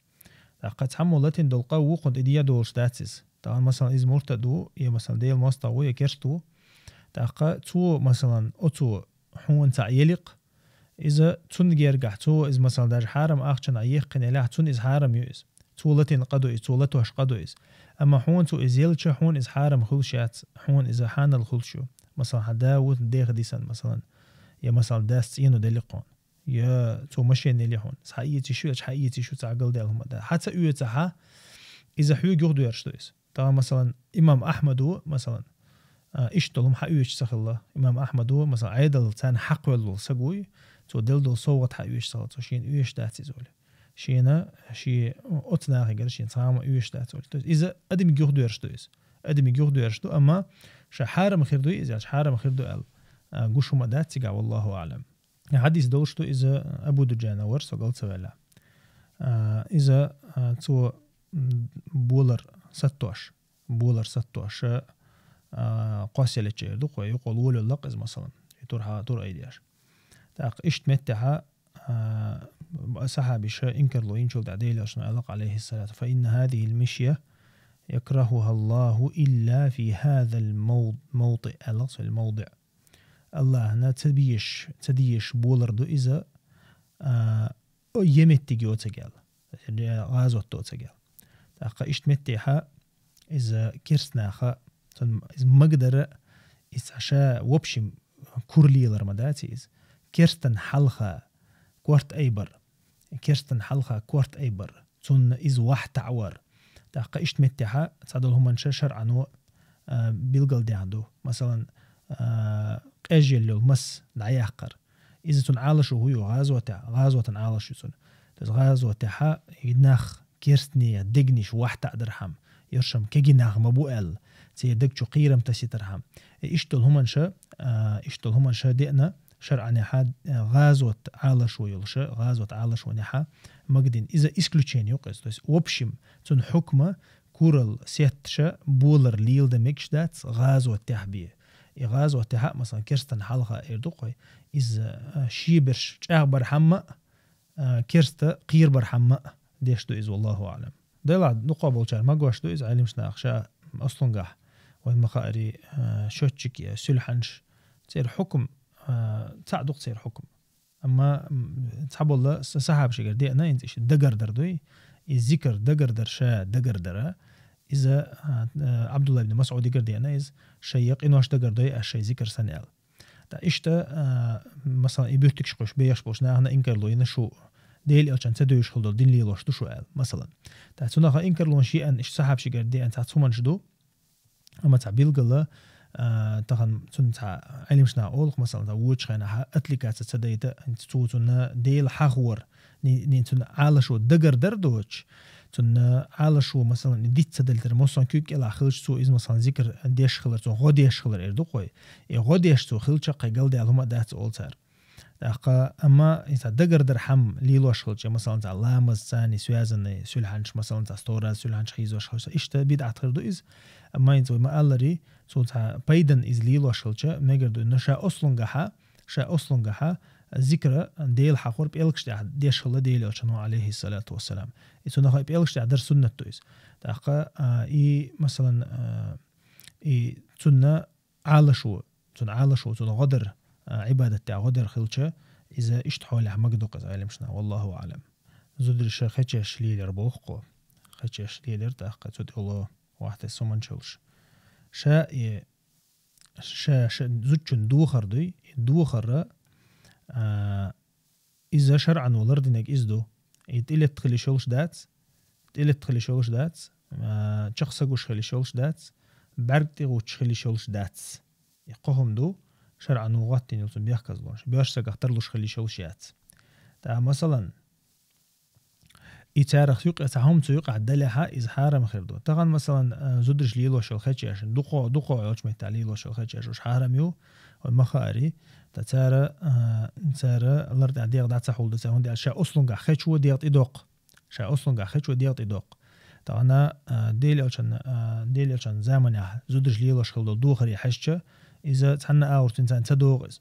ТӀаккха цхьаммо латийна долу къа вукхунна тӀе дехьа долуш дац иза. Тахана, масалан, иза муртад ву, я, масалан, Делан мостагӀа ву, я керста ву. ТӀаккха цо, масалан, оцо хьуна цхьаъ елли-кх, иза цунна гергахь, цо иза, масалан, даже хьарам ахчанах еккхина елахь, цунна иза хьарам ю иза. Цо латийна къа ду иза, цо латош къа ду иза. Амма хьуна цо иза елча, хьуна иза хьарам хуьлуш яц, хьуна иза хьанал хуьлуш ю. Масалан, хьан да ву деха дисина, масалан, я, масалан, дас цӀено делли-кх хьуна. Я цо машен елли хьуна. Схьаэца йиш ю, ача хьаэца йиш ю, цхьа галдаьлла хӀума дан. Хьан ца оьцахьа, иза хьоьга юхадоьрзуш ду иза. Тахана, масалан, имам Ахьмад ву, масалан, а, иштта долу хӀума хьан оьцуш ца хилла. Имам Ахьмад ву, масалан, Ӏедал царна хьакхвелла волу саг вуй, цо делла долу совгӀат хьан оьцуш ца хилла, цо шена оьшуш дац иза олий. Шена, шен оцу нахегара шена цхьа хӀума оьшуш дац олий. То есть иза адамига юхадоьрзуш ду иза. Адамига юхадоьрзуш ду, амма ша хьарам хир дуй иза аьлча, хьарам хир ду аьлла, а, гуш хӀума дац цигахь, валлаху аӀлам. Хьадис долуш ду иза, Абу Дуджана вара, со гал ца ваьлла. А, иза, а, цо, м, болар саттош, болар саттош, а, кхосселлачу эр ду-кх вай, юкъа лолалла-кх иза, масалан, и турхьа, тур айдеш. ТӀаккха иштта меттехьа, а, сахьабиша инкарло йинчул тӀаьхьа Делан Элчано аьлла-кх, алейхиссалату: «Фа инна хазихил мишья якрахуха Аллаху илла фи хазал мав-, мавтӀиъ», аьлла-кх, цо, мавдиъ. Аллахьна ца безаш, ца дезаш болар ду иза, а, о, е меттиг йоцург аьлла. ГӀазот доцург аьлла. ТӀаккха иштта меттехьа иза керста наха, цунна иза магадара, иза ша, в общем, кура лелар ма дац иза. Керстан хьалха корта айбар. Керстан хьалха корта айбар. Цунна иза вахь таӀавар. ТӀаккха иштта меттехьа цхьадолу хӀуманаш шаръано, а, билгалдаьхна ду. Масалан, а, къежъелла йолу мас дӀаяккхар. Иза цунна Ӏалашо хӀун ю гӀазотехь, гӀазотан Ӏалашо ю цунна. То есть гӀазотехьа и нах керстнех дегнаш вахь таӀадархьама, яршам кегий нах ма бу аьлла, церан даг чу кхерам тасийтархьама. И иштта долу хӀуманаш, а, иштта долу хӀуманаш деана, шаръанехьа, а, гӀазот Ӏалашо йолуша, гӀазот Ӏалашонехьа магадин. Иза исключение ю-кх иза. То есть, в общем, цунна хьукма курал сетташа болар леладан мегаш дац гӀазотехь бен. И гӀазотехьа, масалан, керстан хьалха эр ду-кх вай, иза, а, шен берш чӀагӀбархьама а, а, керста кхерабархьама а деш ду иза, валлаху аӀлам. Делахь дукхахболчара магош ду иза, Ӏелимаш наха ша ослунгахь, вайн ма хаари, а, счётчик я, сулхьанаш, церан хьукм, а, цхьаъ ду-кх церан хьукм. Амма, м, цхьаболла са-, сахьабашигара деана иза, иштта дагардар дуй, и зикр дагардар ша дагардара, иза, а, а, Ӏабдулла ибн МасӀудигара деана иза, шайн къинош дагардой аш шайн зикр санна аьлла. Ткъа иштта, а, масалан, и буьртигаш кхуьйсуш бехаш болчу нахана инкарло йина шу, Делан Элчанна ца девзаш хила долу дин лелош ду шу аьлла, масалан. Ткъа цунах инкарлонаш еана, иштта сахьабашигара деана цхьацца хӀуманаш ду, амма цхьа билгала, а, тахана цунна цхьа Ӏелимаш наха олу-кх, масалан, цхьа вочу хенахьа отвлекаться ца дайта, цо цунна Дела хьахор, ни-, ни-, цунна Ӏалашо дагардар доцуш, цунна Ӏалашо, масалан, и диц ца дайтар, массо а куьг кӀелахь хилча, цо иза, масалан, зикр деш хилар, цо гӀо деш хилар эр ду-кх вай. И гӀо деш цо хилча, кхин галдаьлла хӀума а дац олу цара. ТӀаккха, амма и цхьа дагардархьама лелош хилча, масалан, цхьа ламаз царний связанный сулхьанаш, масалан, цхьа сто раз сулхьанаш хьийзош хилча, иштта бидӀат хир ду иза. Амма хӀинца вай ма-аллара, цо цхьа пайдан иза лелош хилча, мегар ду, но ша ослунгахьа, ша ослунгахьа, зикра, Дела хьахор пӀелгаш тӀехь деш хилла Дела Элчано, алейхиссалату вассалам. И цунах а пӀелгаш тӀехь дар суннат ду иза. ТӀаккха, а, и, масалан, а, и цунна Ӏалашо, цун Ӏалашо, цун гӀо дар, а, Ӏибадат тӀехь гӀо дар хилча, иза иштта хьолехь магадоккху иза Ӏалимашна, валлаху аӀлам. Зударша хечеш лелар боху кхо. Хечеш лелар тӀаккха цу тӀехула вахьте суманчалш. Ша и, ша, ша зудчун духар дуй, и духара, а, иза шарӀано лардинарг иза ду. И тӀилетта хила йиш йолуш дац, тӀилетта хила йиш йолуш дац, а, чекхсагуш хила йиш йолуш дац, бӀаьрг тӀе гӀуттуш хила йиш йолуш дац. И кхо хӀума ду, шарӀано гӀоттийна йолу цунна бехказлонаш. Боьрша сагах тарлуш хила йиш йолуш яц. ТӀаккха, масалан, и царах юкъе цхьа хӀума цу юкъахь далехьа, иза хьарам хир ду. Тахана, масалан, а, зударша лелош йолу хечеш, дукхо, дукхо йолчу меттехь лелош йолу хечеш, уьш хьарам ю, вай ма хаари, ткъа цара, а, цара лар тӀехь дегӀ дӀа ца хьулду, цара, хӀунда аьлча ша ослунгахь хечо дегӀ тӀедоккху. Ша ослунгахь хечо дегӀ тӀедоккху. Тахана, а, Дела Элчан, а, Дела Элчан заманехь зударша лелош хила долу духаре хьаьжча, иза цхьанна агӀор цуьнан царна ца догӀу иза.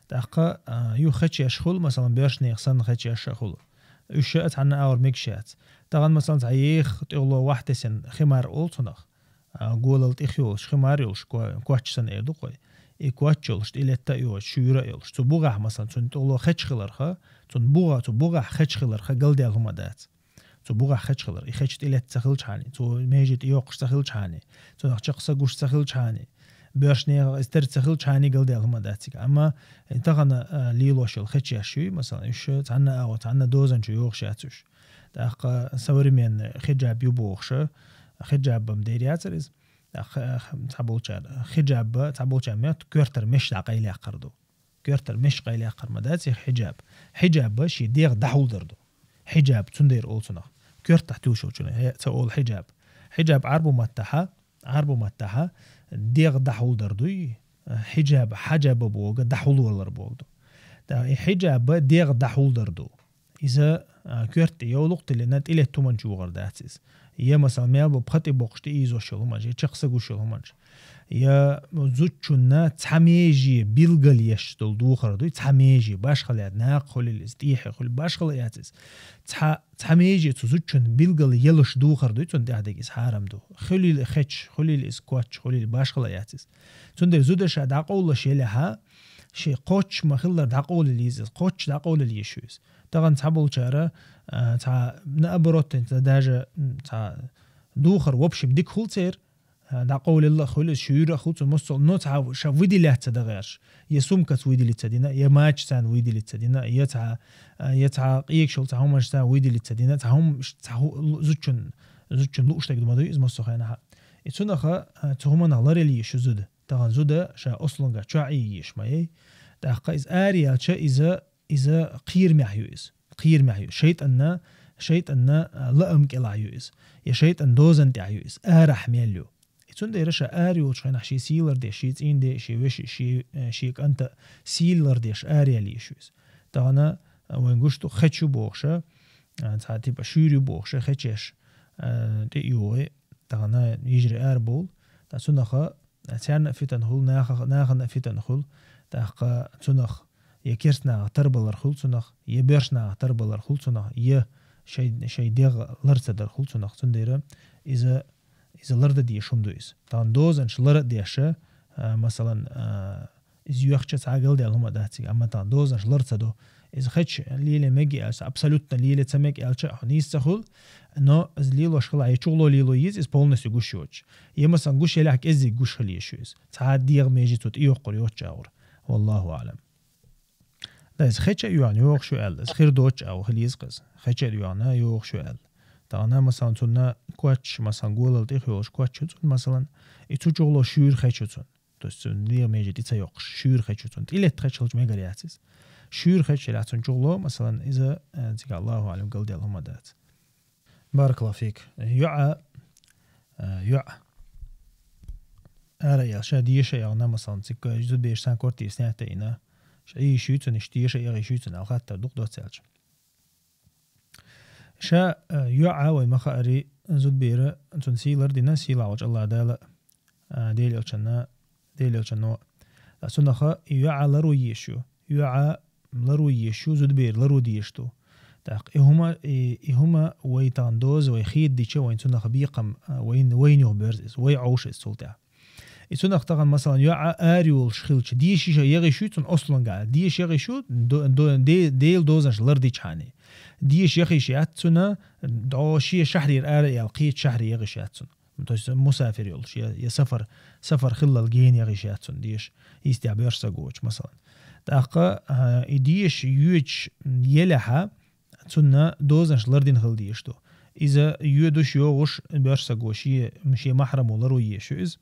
ТӀаккха, а, юха хечеш хуьлу, масалан, боьршанех санна хечеш а хуьлу. Уьш а цхьанна агӀор мегаш яц. Тахана, масалан, цхьа еха тӀехула вахьтесен химар олу цунах. А, голал тӀех йолуш, химар йолуш, ко-, коч санна эр ду кхой. И коч йолуш, тӀилетта а йолуш, шуьйра а йолуш. Цу бухахь, масалан, цунна тӀехула хеч хиларха, цунна буха, цу бухахь хеч хиларха галдаьлла хӀума дац. Цу бухахь хеч хилар, и хеч тӀилетта ца хилчхьана, цу меже тӀе йоккхуш ца хилчхьана, цунах чекх са гуш ца хилчхьана, боьршнехах иза тера ца хилчхьана галдаьлла хӀума дац цига. Амма, э, тахана, а, лелош йолу хечеш юй, масалан, уьш цхьанна агӀо, цхьанна дозанчу йохуш яц уьш. ТӀаккха современный хиджаб ю бохуша, хиджаб-м дер яцара иза. ТӀаккха, а, цхьаболчара, хиджаб, цхьаболчара моьтту коьртара меш дӀакъайлаяккхар ду. Коьртара меш къайлаяккхар ма дац и хиджаб. Хиджаб шен дегӀ дӀахьулдар ду. Хиджаб, цундела олу цунах. Коьртахь туьллуш йолчунах, хе-, ца олу хиджаб. Хиджаб Ӏарбу маттахьа, Ӏарбу маттахьа дегӀ дӀахьулдар дуй. Хиджаб, хьаджаба боху, дӀахьулвалар боху ду. ТӀаккха и хиджаб дегӀ дӀахьулдар ду. Иза, а, коьрта тӀе йовлакх тиллина, тӀилетта хӀуманчу вогӀур дац иза. Я, масалан, мел бу пха тӀе боккхуш тӀеийзош йолу хӀуманаш, я чекх са гуш йолу хӀуманаш. Я зудчунна цхьа меже билгал еш долу духар дуй, цхьа меже, башхала яц, накха хуьлийла иза, тӀехье хуьлийла, башхала яц иза. Цхьа, цхьа меже цу зудчунна билгал ялуш духар дуй, цунна тӀехь дерг иза хьарам ду. Хуьлийла хеч, хуьлийла иза коч, хуьлийла башхала яц иза. Цундела зуда ша дӀакъовлалаш елехьа, шен кхоччуш ма-хиллара дӀакъовлийла иза, кхоччуш дӀакъовлийла езаш ю иза. Тахана цхьаболчара, а, цхьа, наоборот, цхьа даже, м, цхьа духар, в общем, дика хуьлу церан, а, дӀакъовлийла а хуьлу, иза шуьйра а хуьлу, цу мостагӀа, но цхьа ша выделяться дан гӀерташ. Я сумкаца выделиться дина, я мача царна выделиться дина, я цхьа, а, я цхьа къегаш йолу цхьа хӀуманаш царна выделиться дина, цхьа хӀума, цхьа хӀу-, лу-, зудчун, зудчун лууш дерг ма дуй иза массо а хенахь. И цунах, а, цу хӀуманах ларъяла езаш ю зуда. Тахана зуда ша ослунгахь чохь а йийш ма яй. ТӀаккха иза араяьлча, иза, иза кхерамехь ю иза. Кхерамехь ю. ШайтӀанна, шайтӀанна, а, лаам кӀелахь ю иза. Я шайтӀан дозан тӀехь ю иза. Арахь мел ю. И цундела ша ара йолчу хенахь шен сий лардеш, шен цӀийнан де, шен вешин, шен, э, шен кӀанта сий лардеш араяьла езаш ю иза. Тахана, а, вайн гуш ду хеч ю бохуша, а, цхьа типа шуьйра ю бохуша, хечеш, а, тӀе а йогӀий, тахана йижарий арабовла. Ткъа цунаха царна а фитан хуьлу, нахах-, нахана а фитан хуьлу, тӀаккха цунах я керста нахах тарбалар хуьлу цунах, я боьрша нахах тарбалар хуьлу цунах, я шай, шай дегӀ лар ца дар хуьлу цунах. Цундела иза, иза лардан дезаш хӀума ду иза. Тахана дозанаш лар а деш, а, масалан, а, иза йоьхча цхьа а галдаьлла хӀума а дац цига, амма тахана дозанаш лар ца до. Иза хеч леле мега аьлча, абсолютно леле ца мега аьлча, хьо нийса ца хуьлу, но иза лелош хила, я чугӀло лело еза, иза полностью гуш йоцуш. Я, масалан, гуш елехь кӀеззиг гуш хила езаш ю иза. Цхьа а дегӀан меже цу тӀе йоккхур йоцуш агӀор. Валлаху аӀлам. Да, иза хеча а йоьгӀна йогӀуш ю аьлла, иза хир доцуш агӀо хила еза-кх иза. Хеча а йоьгӀна йогӀуш ю аьлла. Тахана, масалан, цунна коч, масалан, голал тӀех йолуш коч ю цунна, масалан, и цу чугӀло шуьйра хеч ю цунна. То есть цунна дегӀан меже тӀе ца йоккхуш, шуьйра хеч ю цунна. ТӀилетта хеч хилча мегар яц иза. Шуьйра хеч елахь цунна чугӀло, масалан, иза, э, цига, Аллаху аӀлам, галдаьлла хӀума дац. Баракаллаху фик. ЙоӀа, э, йоӀа. Ара а яьлла, ша деша а яхана, масалан, цига зудбераш цхьана квартира снять а йина. Ша ийша ю цунна, иштта деша а яха ийша ю цунна, аьлла хаттар ду-кх доцца аьлча. Ша, э, йоӀа вай ма хаари, зудбера цунна сий лардина, сийлахь волчу АллахӀ Дала, э, Дела Элчанна, Дела Элчанно. Ткъа цунаха и йоӀа ларъян езаш ю. ЙоӀа, ларо езаш ю, зудабер ларо дезаш ду. ТӀаккха и хӀума, и, и хӀума вай тахан доза, вай хеда дича, вайн цунах бекхам, а, вайн, вайна юха боьрзу иза, вай Ӏовшу иза цул тӀехьа. И цунах тахан, масалан, йоӀ ара йолаш хилча, деша йиш я, яха йиш ю цунна ослунгахьа. Деша яха йиш ю, до-, до-, де-, Делан дозанаш лардича хьани. Деша яха йиш яц цунна, дӀо шен шахьарера ара а яьлла, кхеча шахьаре яха йиш яц цунна. То есть мусафир йолаш, я, я сафар, сафар хиллал гена яха йиш яц цунна деша, йистехь боьрша саг воацаш, масалан. ТӀаккха, а, и деша йоьдуш елехьа, цунна дозанаш лардина хила дезаш ду. Иза йоьдуш, йогӀуш, боьрша саг воацаш, шен, шен махьрамо ларо езаш ю иза.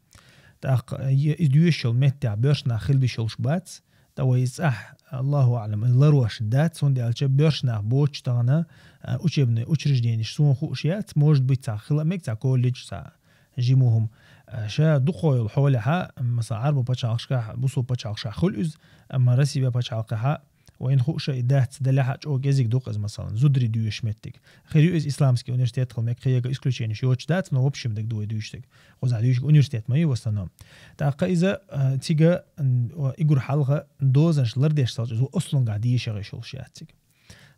ТӀаккха, е-, и доьшуш йолу меттехь боьрша нах хила беш йолуш бац, ткъа вай иза цӀахь, Аллаху аӀлам, ларош дац, хӀунда аьлча боьрша нах боцуш тахана, а, учебный учрежденеш суна хууш яц, может быть, цхьа хила а мега, цхьа колледж, цхьа жимма хӀума. А, ша дукхахьолахь йолу хьолехьа, масала, Ӏарбойн пачхьалкхашкахь, бусулба пачхьалкхашкахь хуьлу иза, амма Россия пачхьалкхехьа, вайна хууш а и дац, делахь а чӀогӀа кӀезиг ду-кх иза, масалан, зударий доьшуш меттиг. Хир ю иза исламский университет хила мега, кхин яга исключенеш йоцуш дац, но в общем дерг ду вай дуьйцуш дерг. Кхузахь дуьйцург университет ма ю в основном. ТӀаккха иза, а, цига, м, уггар хьалха дозанаш лардеш ца хилча, иза ослунгахь деша яха йиш йолуш яц цига.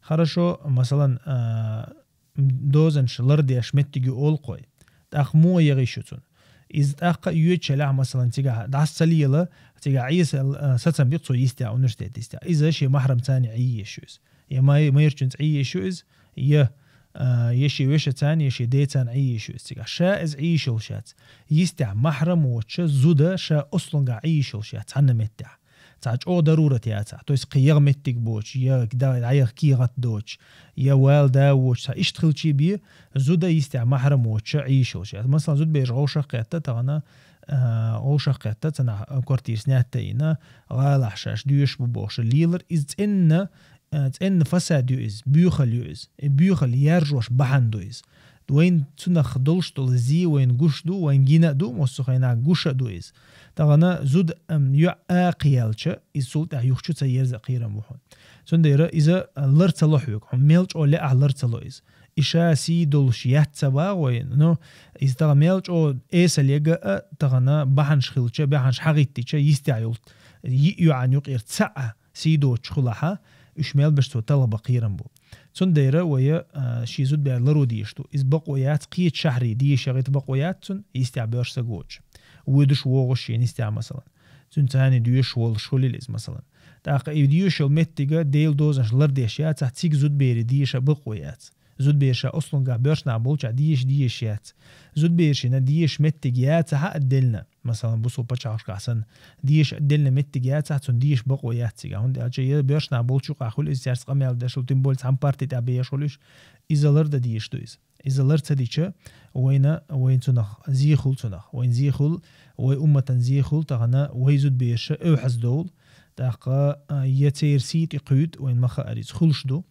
Хорошо, масалан, а, дозанаш лардеш меттиг ю олу-кх вай. ТӀаккха муха яха йиш ю цунна? Иза тӀаккха а йоьдуш елахь, масалан, цигахь дӀаса ца лела, цигахь Ӏеса, а, сацам бу-кх цо йистехь, университет йистехь. Иза шен махьрамца Ӏе езаш ю иза. Я май-, майрачуьнца Ӏе езаш ю иза, я, а, я шен вешаца, я шен деца Ӏе езаш ю иза цигахь. Ша иза Ӏе йиш йолуш яц. Йистехь махьрам воцуча зуда ша ослунгахь Ӏе йиш йолуш яц цхьанна меттехь. Цхьа чӀогӀа дарурат яцахь, то есть кхин яха меттиг боцуш, я да-, дӀаяха кехат доцуш, я вала да воцуш, цхьа иштта хилча бен, зуда йистехь махьрам воцуча Ӏе йиш йолуш яц. Масалан, зудабераш вовшах а кхетта тахана, а, вовшах а кхетта, цхьаннахьа квартира снять а йина, гӀалахь шаьш доьшуш бу бохуш лелар, иза цӀенна, а, цӀенна фасад ю иза, боьхалла ю иза. И боьхалла яржош бахьана ду иза. Вайна цунах долуш долу зе вайна гуш ду, вайна гина а ду, массо а хенахь гуш а ду иза. Тахана зуда, ам, йоӀ а кхиялча, иза цул тӀаьхьа юхачу ца ерза а кхерам бу хьуна. Цундела иза, а, лар ца ло хьоьга, хьуна мел чӀогӀа лаахь лар ца ло иза. И ша сий долуш яц ца боху вай, но иза тахана мел чӀогӀа эсала яга а, тахана бахьанаш хилча, бахьанаш хьагӀиттича, йистехь йолу йиъ йоӀана юкъера цхьаъ сий доцуш хуьлахь, уьш мел беш цо талхабан кхерам бу. Цундела вай, а, шен зудабер ларо дезаш ду. Иза бакъо яц, кхечу шахьаре деша яхийта бакъо яц цунна, йистехь боьрша саг воцуш. Воьдуш вогӀуш шена йистехь, масалан. Цуьнца цхьаьна доьшуш волуш хуьлийла иза, масалан. ТӀаккха и доьшуш йолу меттига Делан дозанаш лардеш яцахь, цига зудабере деша бакъо яц. Зудабераш ша ослунгахь боьрша нах болчохь деша дезаш яц. Зудаберашна деша меттиг яцахь а отдельно, масалан, бусулба пачхьалкхашкахь санна, деша отдельно меттиг яцахь, цунна деша бакъо яц цигахь. ХӀунда аьлча я боьрша нах болчу юкъахь хуьлу иза, цаьрца къамел деш хуьлу, тем более цхьана парти тӀехь беш хуьлу уьш, иза лардан дезаш ду иза. Иза лар ца дича, вайна, вайна цунах зе хуьлу цунах, вайна зе хуьлу, вай умматана зе хуьлу, тахана вай зудабераш эвхьаздовлу, тӀаккха, а, я церан сий тӀе кхуьйту, вайна ма хаара иза хуьлуш ду.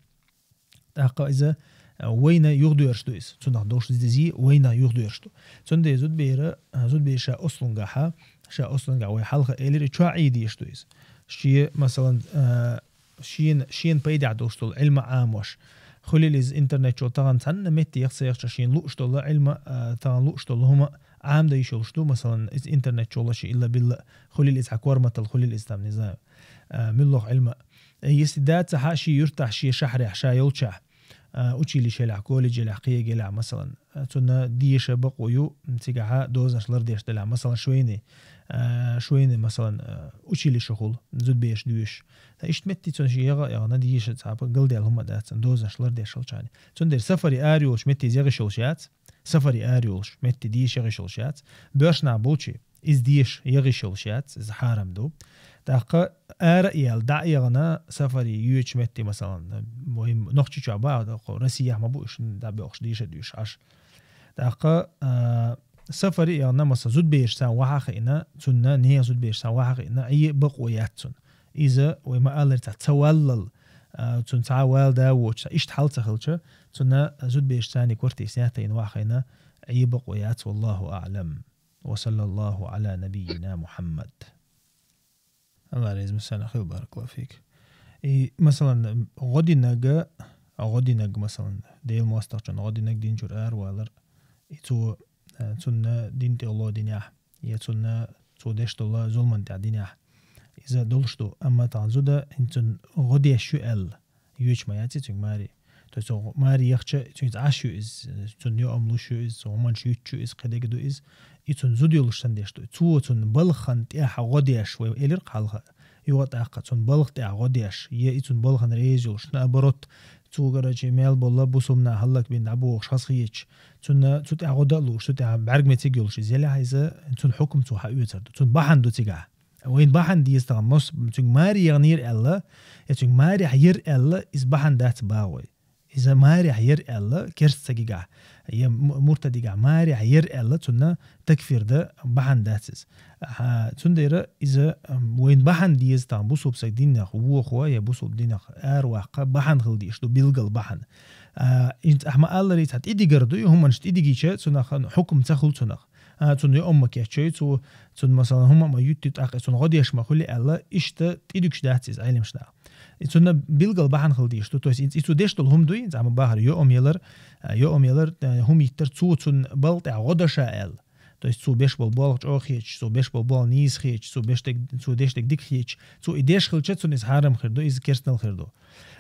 ТӀаккха иза, а, вайна юхадоьрзуш ду иза. Цунах долуш зе вайна юхадоьрзуш ду. Цундела зудабера, а, зудабер ша ослунгахьа, ша ослунгахь вай хьалха элира, чохь Ӏе дезаш ду иза. Шен, масалан, а, шена, шена пайдехь долуш долу Ӏилма Ӏамош. Хуьлийла иза интернет чу тахана цхьанна метте яха ца яхча, шена лууш долу Ӏилма, а, тахана лууш долу хӀума Ӏамдан йиш йолуш ду, масалан, иза интернет чу ло шен илла-билла, хуьлийла иза хьан корматал, хуьлийла иза там, не знаю, а, муьлхха Ӏилма. Э, если дацахь а шен юьртахь, шен шахьарехь, ша йолчохь, а, училищелехь, колледжелехь, кхиегелехь, масалан, а, цунна деша бакъо ю, цигахьа дозанаш лардеш делахь, масалан, швейный, а, швейный, масалан, а, училище хуьлу, зудабераш доьшуш. Ткъа иштта метте цунна шен яха а яхана, деша цхьа галдаьлла хӀума а дац цунна, дозанаш лардеш хилчахьана. Цундела сафаре ара йолчу метте иза яха йиш йолуш яц, сафаре ара йолуш метте деша яха йиш йолуш яц, боьрша нах болчу иза деша яха йиш йолуш яц, иза хьарам ду. ТӀаккха ара а яьлла, дӀа а яхана, сафаре йоьдучу метте, масалан, вай Нохчийчохь боху, Россияхь ма бу уьш дӀабоьлхуш, деша а доьшуш Ӏаш. ТӀаккха, а, сафаре а яхана, масалан, зудабераш царна вахьа а хиъна, цунна нехан зудабераш царна вахьа а хиъна, Ӏе бакъо яц цунна. Иза вай ма-аллара цхьа ца валлал, а, цунна цхьа вала да воцуш, цхьа иштта хьал ца хилча, цунна зудабераш царна квартира снять а йина вахьа а хиъна, Ӏе бакъо яц, валлаху аӀлам. Ва саллаллаху Ӏала набиййина Мухьаммад. Алла реза массарна хила, баракаллаху фик. И, масалан, гӀо динарг, гӀо динарг, масалан, Делан мостагӀчун гӀо динарг дин чуьра аравалар, и цо, э, цунна дин тӀе гӀо динехь, я цунна цо деш долу зулман тӀехь динехь, иза долуш ду, амма тахана зуда, хӀинца цунна гӀо деш ю аьлла, йоьчу ма яц и цуьнга маре. То есть цо маре яхча, цуьнца Ӏаш ю иза, цунна йоам луш ю иза, цо хӀуманаш юьтчу иза, кхидерг ду иза, и цунна зуда йолуш санна деш ду. Цо цунна балхана тӀехь гӀо деш, вай элира хьалха, юха тӀаккха цунна балха тӀехь гӀо деш, я и цунна балхана реза йолуш, наоборот, цо, короче, мел болла бусулба нах хӀаллакбина дӀабохуш хазахеташ, цунна цу тӀехь гӀо дан а луш, цу тӀехь бӀаьрг мецига йолуш иза елахь, иза цунна хьукам цо хьаоьцур ду. Цунна бахьана ду цигахь. Вайна бахьана деза тахана, мос-, цуьнга маре яхнера аьлла, я цуьнга марехь яра аьлла, иза бахьана дац боху вай. Иза марехь яра аьлла, керста ца гигахь, я му-, муртадигахь марехь яра аьлла, цунна такфир дан бахьана дац иза. Хьа, цундела иза, ам, вайна бахьана деза тахана, бусулба саг динах вохо, я бусулба динах араваккха бахьана хила дезаш ду, билггал бахьана. А, хӀинца ахьа ма-аллара, цхьа тӀедигар ду, и хӀуманаш тӀедигича, цунах хьукам ца хуьлу цунах. А, цунна йоам ма кечйой, цо, цунна, масалан, хӀума а ма юьтти, тӀаккха цунна гӀо деш ма хуьлу аьлла, иштта тӀедуьгуш дац иза Ӏеламнаха. И цунна билггал бахьана хила дезаш ду. То есть, и, и цо деш долу хӀума дуй, цхьа ма бахара йоам ялар, а, йоам ялар, а, хӀума йиттар, цо цунна балха тӀехь гӀо дан ша аьлла. То есть, цо беш болу болх чӀогӀа хеташ, цо беш болу болх нийса хеташ, цо беш дерг, цо деш дерг дика хеташ, цо и деш хилча, цунна иза хьарам хир ду, иза керстанал хир ду.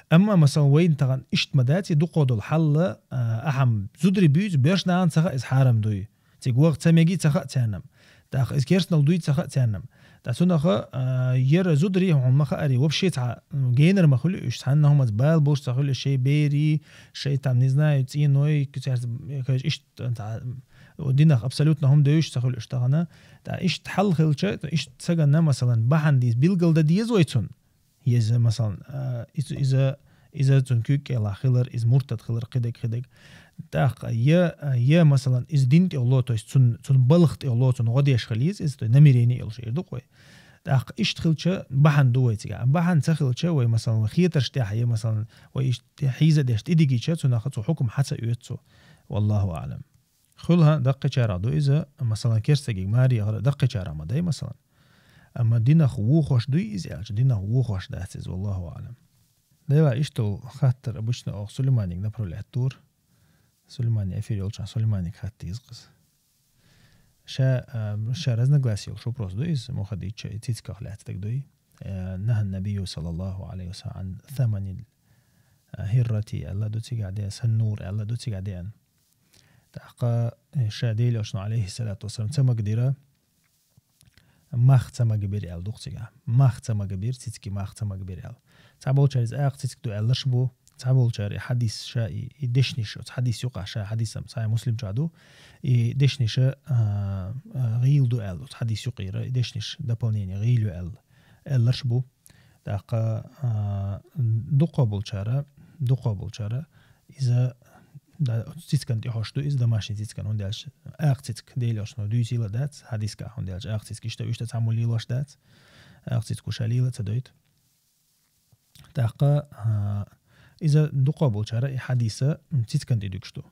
Амма, масалан, вайна тахана иштта ма дац, и дукха долу хьал, а, ахьа-м зударий буьйцу, боьрша нахана ца хаьа иза хьарам дуй. Цига ваха ца меги ца хаьа царна-м. ТӀаккха иза керстанал дуй ца хаьа царна-м. ТӀаккха цунах, а, яра зударий хьуна ма хаарий, вообще цхьа, м, генара ма хуьлу уьш, цхьанна хӀуманца бала болуш ца хуьлу, шайн берий, шайн там, не знаю, цӀеной, цаьрца, короче, иштта, цхьа, динах абсолютно хӀума девзаш ца хуьлу уьш тахана. ТӀаккха иштта хьал хилча, иштта ца ганна, масалан, бахьана деза, билггал дан деза вай цунна. Иза, масалан, а, иза, иза, иза цунна куьйга кӀелахь хилар, иза муртад хилар, кхидерг, кхидерг. ТӀаккха я, я, масалан, иза дин тӀехь ло, то есть цунна, цунна балха тӀехь ло, цунна гӀо деш хила еза иза, то есть намерение йолуш эр ду-кх вай. ТӀаккха иштта хилча, бахьана ду вай цигахь. Бахьана ца хилча, вай, масалан, хетарш тӀехь, я, масалан, вай иштта хьийза деш тӀедигича, цунах цо хьукам хьа ца оьцу цо. Валлаху аӀлам. Хуьлу хӀа, даккхийчарах ду иза, масалан, керста стаге маре яхар даккхийчарах ма дай, масалан. Амма динах вохош дуй иза аьлча, динах вохош дац иза, валлаху аӀлам. Дела, иштта хаттар обычно оха Сулейманига направлять дора. Сулеймани эфир йолчохь Сулейманига хатта деза-кх иза. Ша, а, ша разногласие йолуш вопрос ду иза, муха дийцча, и цицках лаьцна дерг дуй. Э, нахьа ан-набийю саллаллаху Ӏалайхи ва саллам Ӏан саманил, а, хӀиррати аьлла ду цигахь де, сан-нур аьлла ду цигахь деана. ТӀаккха, э, ша Делан Элчано, Ӏалайхи салату ва салам, ца магадира, мах ца магабира аьлла ду-кх цигахь. Мах ца магабира, цицкий мах ца магабира аьлла. Цхьаболчара иза акха цицка ду аьлларш бу, цхьаболчара и хьадис ша, и, и дешнаш, оцу хьадис юкъахь ша, хьадис-м Сахьихь Муслим чохь ду, и дешнаш, а, а, гӀийла ду аьлла, оцу хьадис юкъера, и дешнаш, дополнение, гӀийла ю аьлла, аьлларш бу. ТӀаккха, а, дукхахболчара, дукхахболчара, иза, да, цицкан тӀехьош ду, иза домашний цицкан, хӀунда аьлча акха цицка Делан Элчано дуьйцийла дац, хьадисехь, хӀунда аьлча акха цицка иштта, иштта цхьаммо лелош дац, акха цицка ша лела а ца дойту. ТӀаккха, а, иза дукхахболчара и хьадиса, м, цицкан тӀе дуьгуш ду.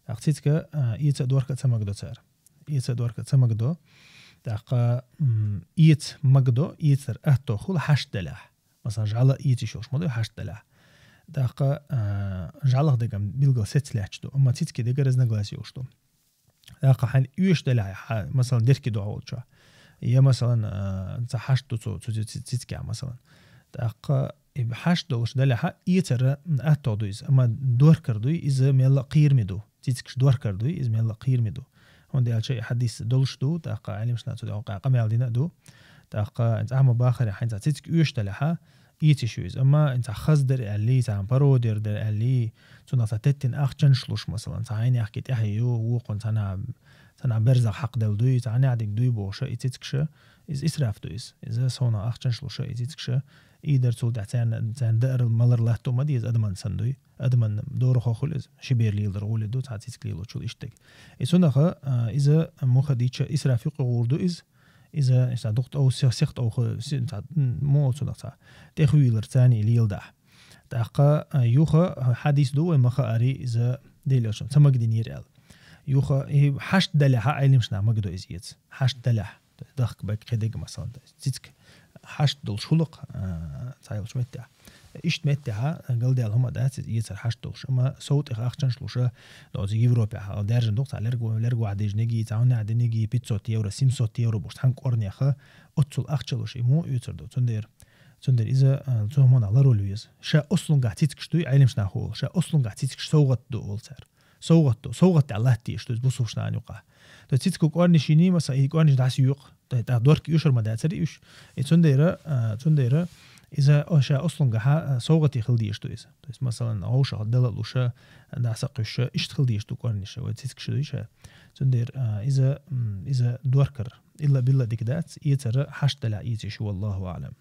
ТӀаккха цицка, а, эца а, дорка а ца магадо цара. Эца а, дорка а ца магадо. ТӀаккха, м, эца магадо, эцар аьтто хуьлу хьашт делахь. Масалан, жӀаьла эца йиш йолуш ма ду хьашт делахь. ТӀаккха, а, жӀаьлах дерг-м билггал сецна лаьтташ ду, амма цицкан дерг разногласие йолуш ду. ТӀаккха хьайна оьшуш делахь, хьа, масалан, деркий догӀа волчохь. Я, масалан, а, цхьа хьашт ду цо, цу ци-, ци-, цицкехь, масалан. ТӀаккха и хьашт долуш делахь, эцар аьтто ду иза, амма доркара дуй, иза мелла а кхераме ду. Цицкаш доркара дуй, иза мелла а кхераме ду. ХӀунда аьлча и хьадис долуш ду, тӀаккха Ӏеламнаха цу тӀехь къа-, къамел дина а ду. ТӀаккха цхьа хӀума бахарехь, хьайна цхьа цицка оьшуш делахь, эца йиш ю иза. Амма цхьа хаза дара аьлла, цхьа пародер дара аьлла, цунах цхьа теттина ахчанаш луш, масалан, цхьа хьайна яхкий тӀаьхье ю, вукхунна цхьана, цхьана берзах хьакхаделла дуй, цхьа хьайна яхь дерг дуй бохуша, и цицкаша, иза исраф ду иза. Иза совнах ахчанаш луша, и цицкаша, и дар цул тӀаьхьа царна, царна даар-малар латто ма деза, адаман санна дуй. Адаман дорахо хуьлу иза, ши бер леладар гӀоле ду, цхьа цицка лелочул иштта дерг. И цунах, а, иза муха дийцча, исраф юкъа гӀур ду иза, иза, иза дукха тӀов-, сих-, сиха тӀовха, си-, цхьа, м, муха цунах цхьа, тӀехвийлар царна и леладахь. ТӀаккха, а, юха хьадис ду вай ма хаари, иза Делан Элчано ца магадинера аьлла. Юха и хьашт делахь, Ӏеламнаха магадо иза эца. Хьашт делахь. То есть дахк бага кхидерг, масалан, то есть цицка, хьашт долуш хӀулакх, а, цхьа йолчу меттехь. Иштта меттехь, галдаьлла хӀума дац иза, эцар хьашт долуш. Амма сов тӀех ахчанаш луша, доцу Европехь, даьржина ду-кх цхьа лерго, лерго дижнеги, цхьа хӀуннехь динеги, пятьсот евро, семьсот евро бохуш, цхьана кӀорнеха, оццул ахча луш, и муха оьцур ду. Цундела, цундела иза, а, цу хӀуманах ларвала веза. Ша ослунгахь цицигаш дуй, Ӏелимаш нах олу, ша ослунгахь цицигаш совгӀат ду олу цара. СовгӀат ду, совгӀат тӀехь латтийша ду иза бусулбачу нахана юкъахь. То есть цициган кӀорниш йиний, масала, и кӀорниш дӀасаюкъу. Т-, тӀаккха дорка оьшур ма дацара и уьш. И цундела, а, цундела иза, о, ша ослунгахьа, а, совгӀате хила дезаш ду иза. То есть, масалан, вовшах дала а луша, дӀаса а кхуьссуша, иштта хила дезаш ду кӀорниш, вай цицигаш ду ша. Цундела, а, иза, м, иза доркара. Илла-билла дика дац, эцара хьашт далахь эцийша, валлаху аӀлам.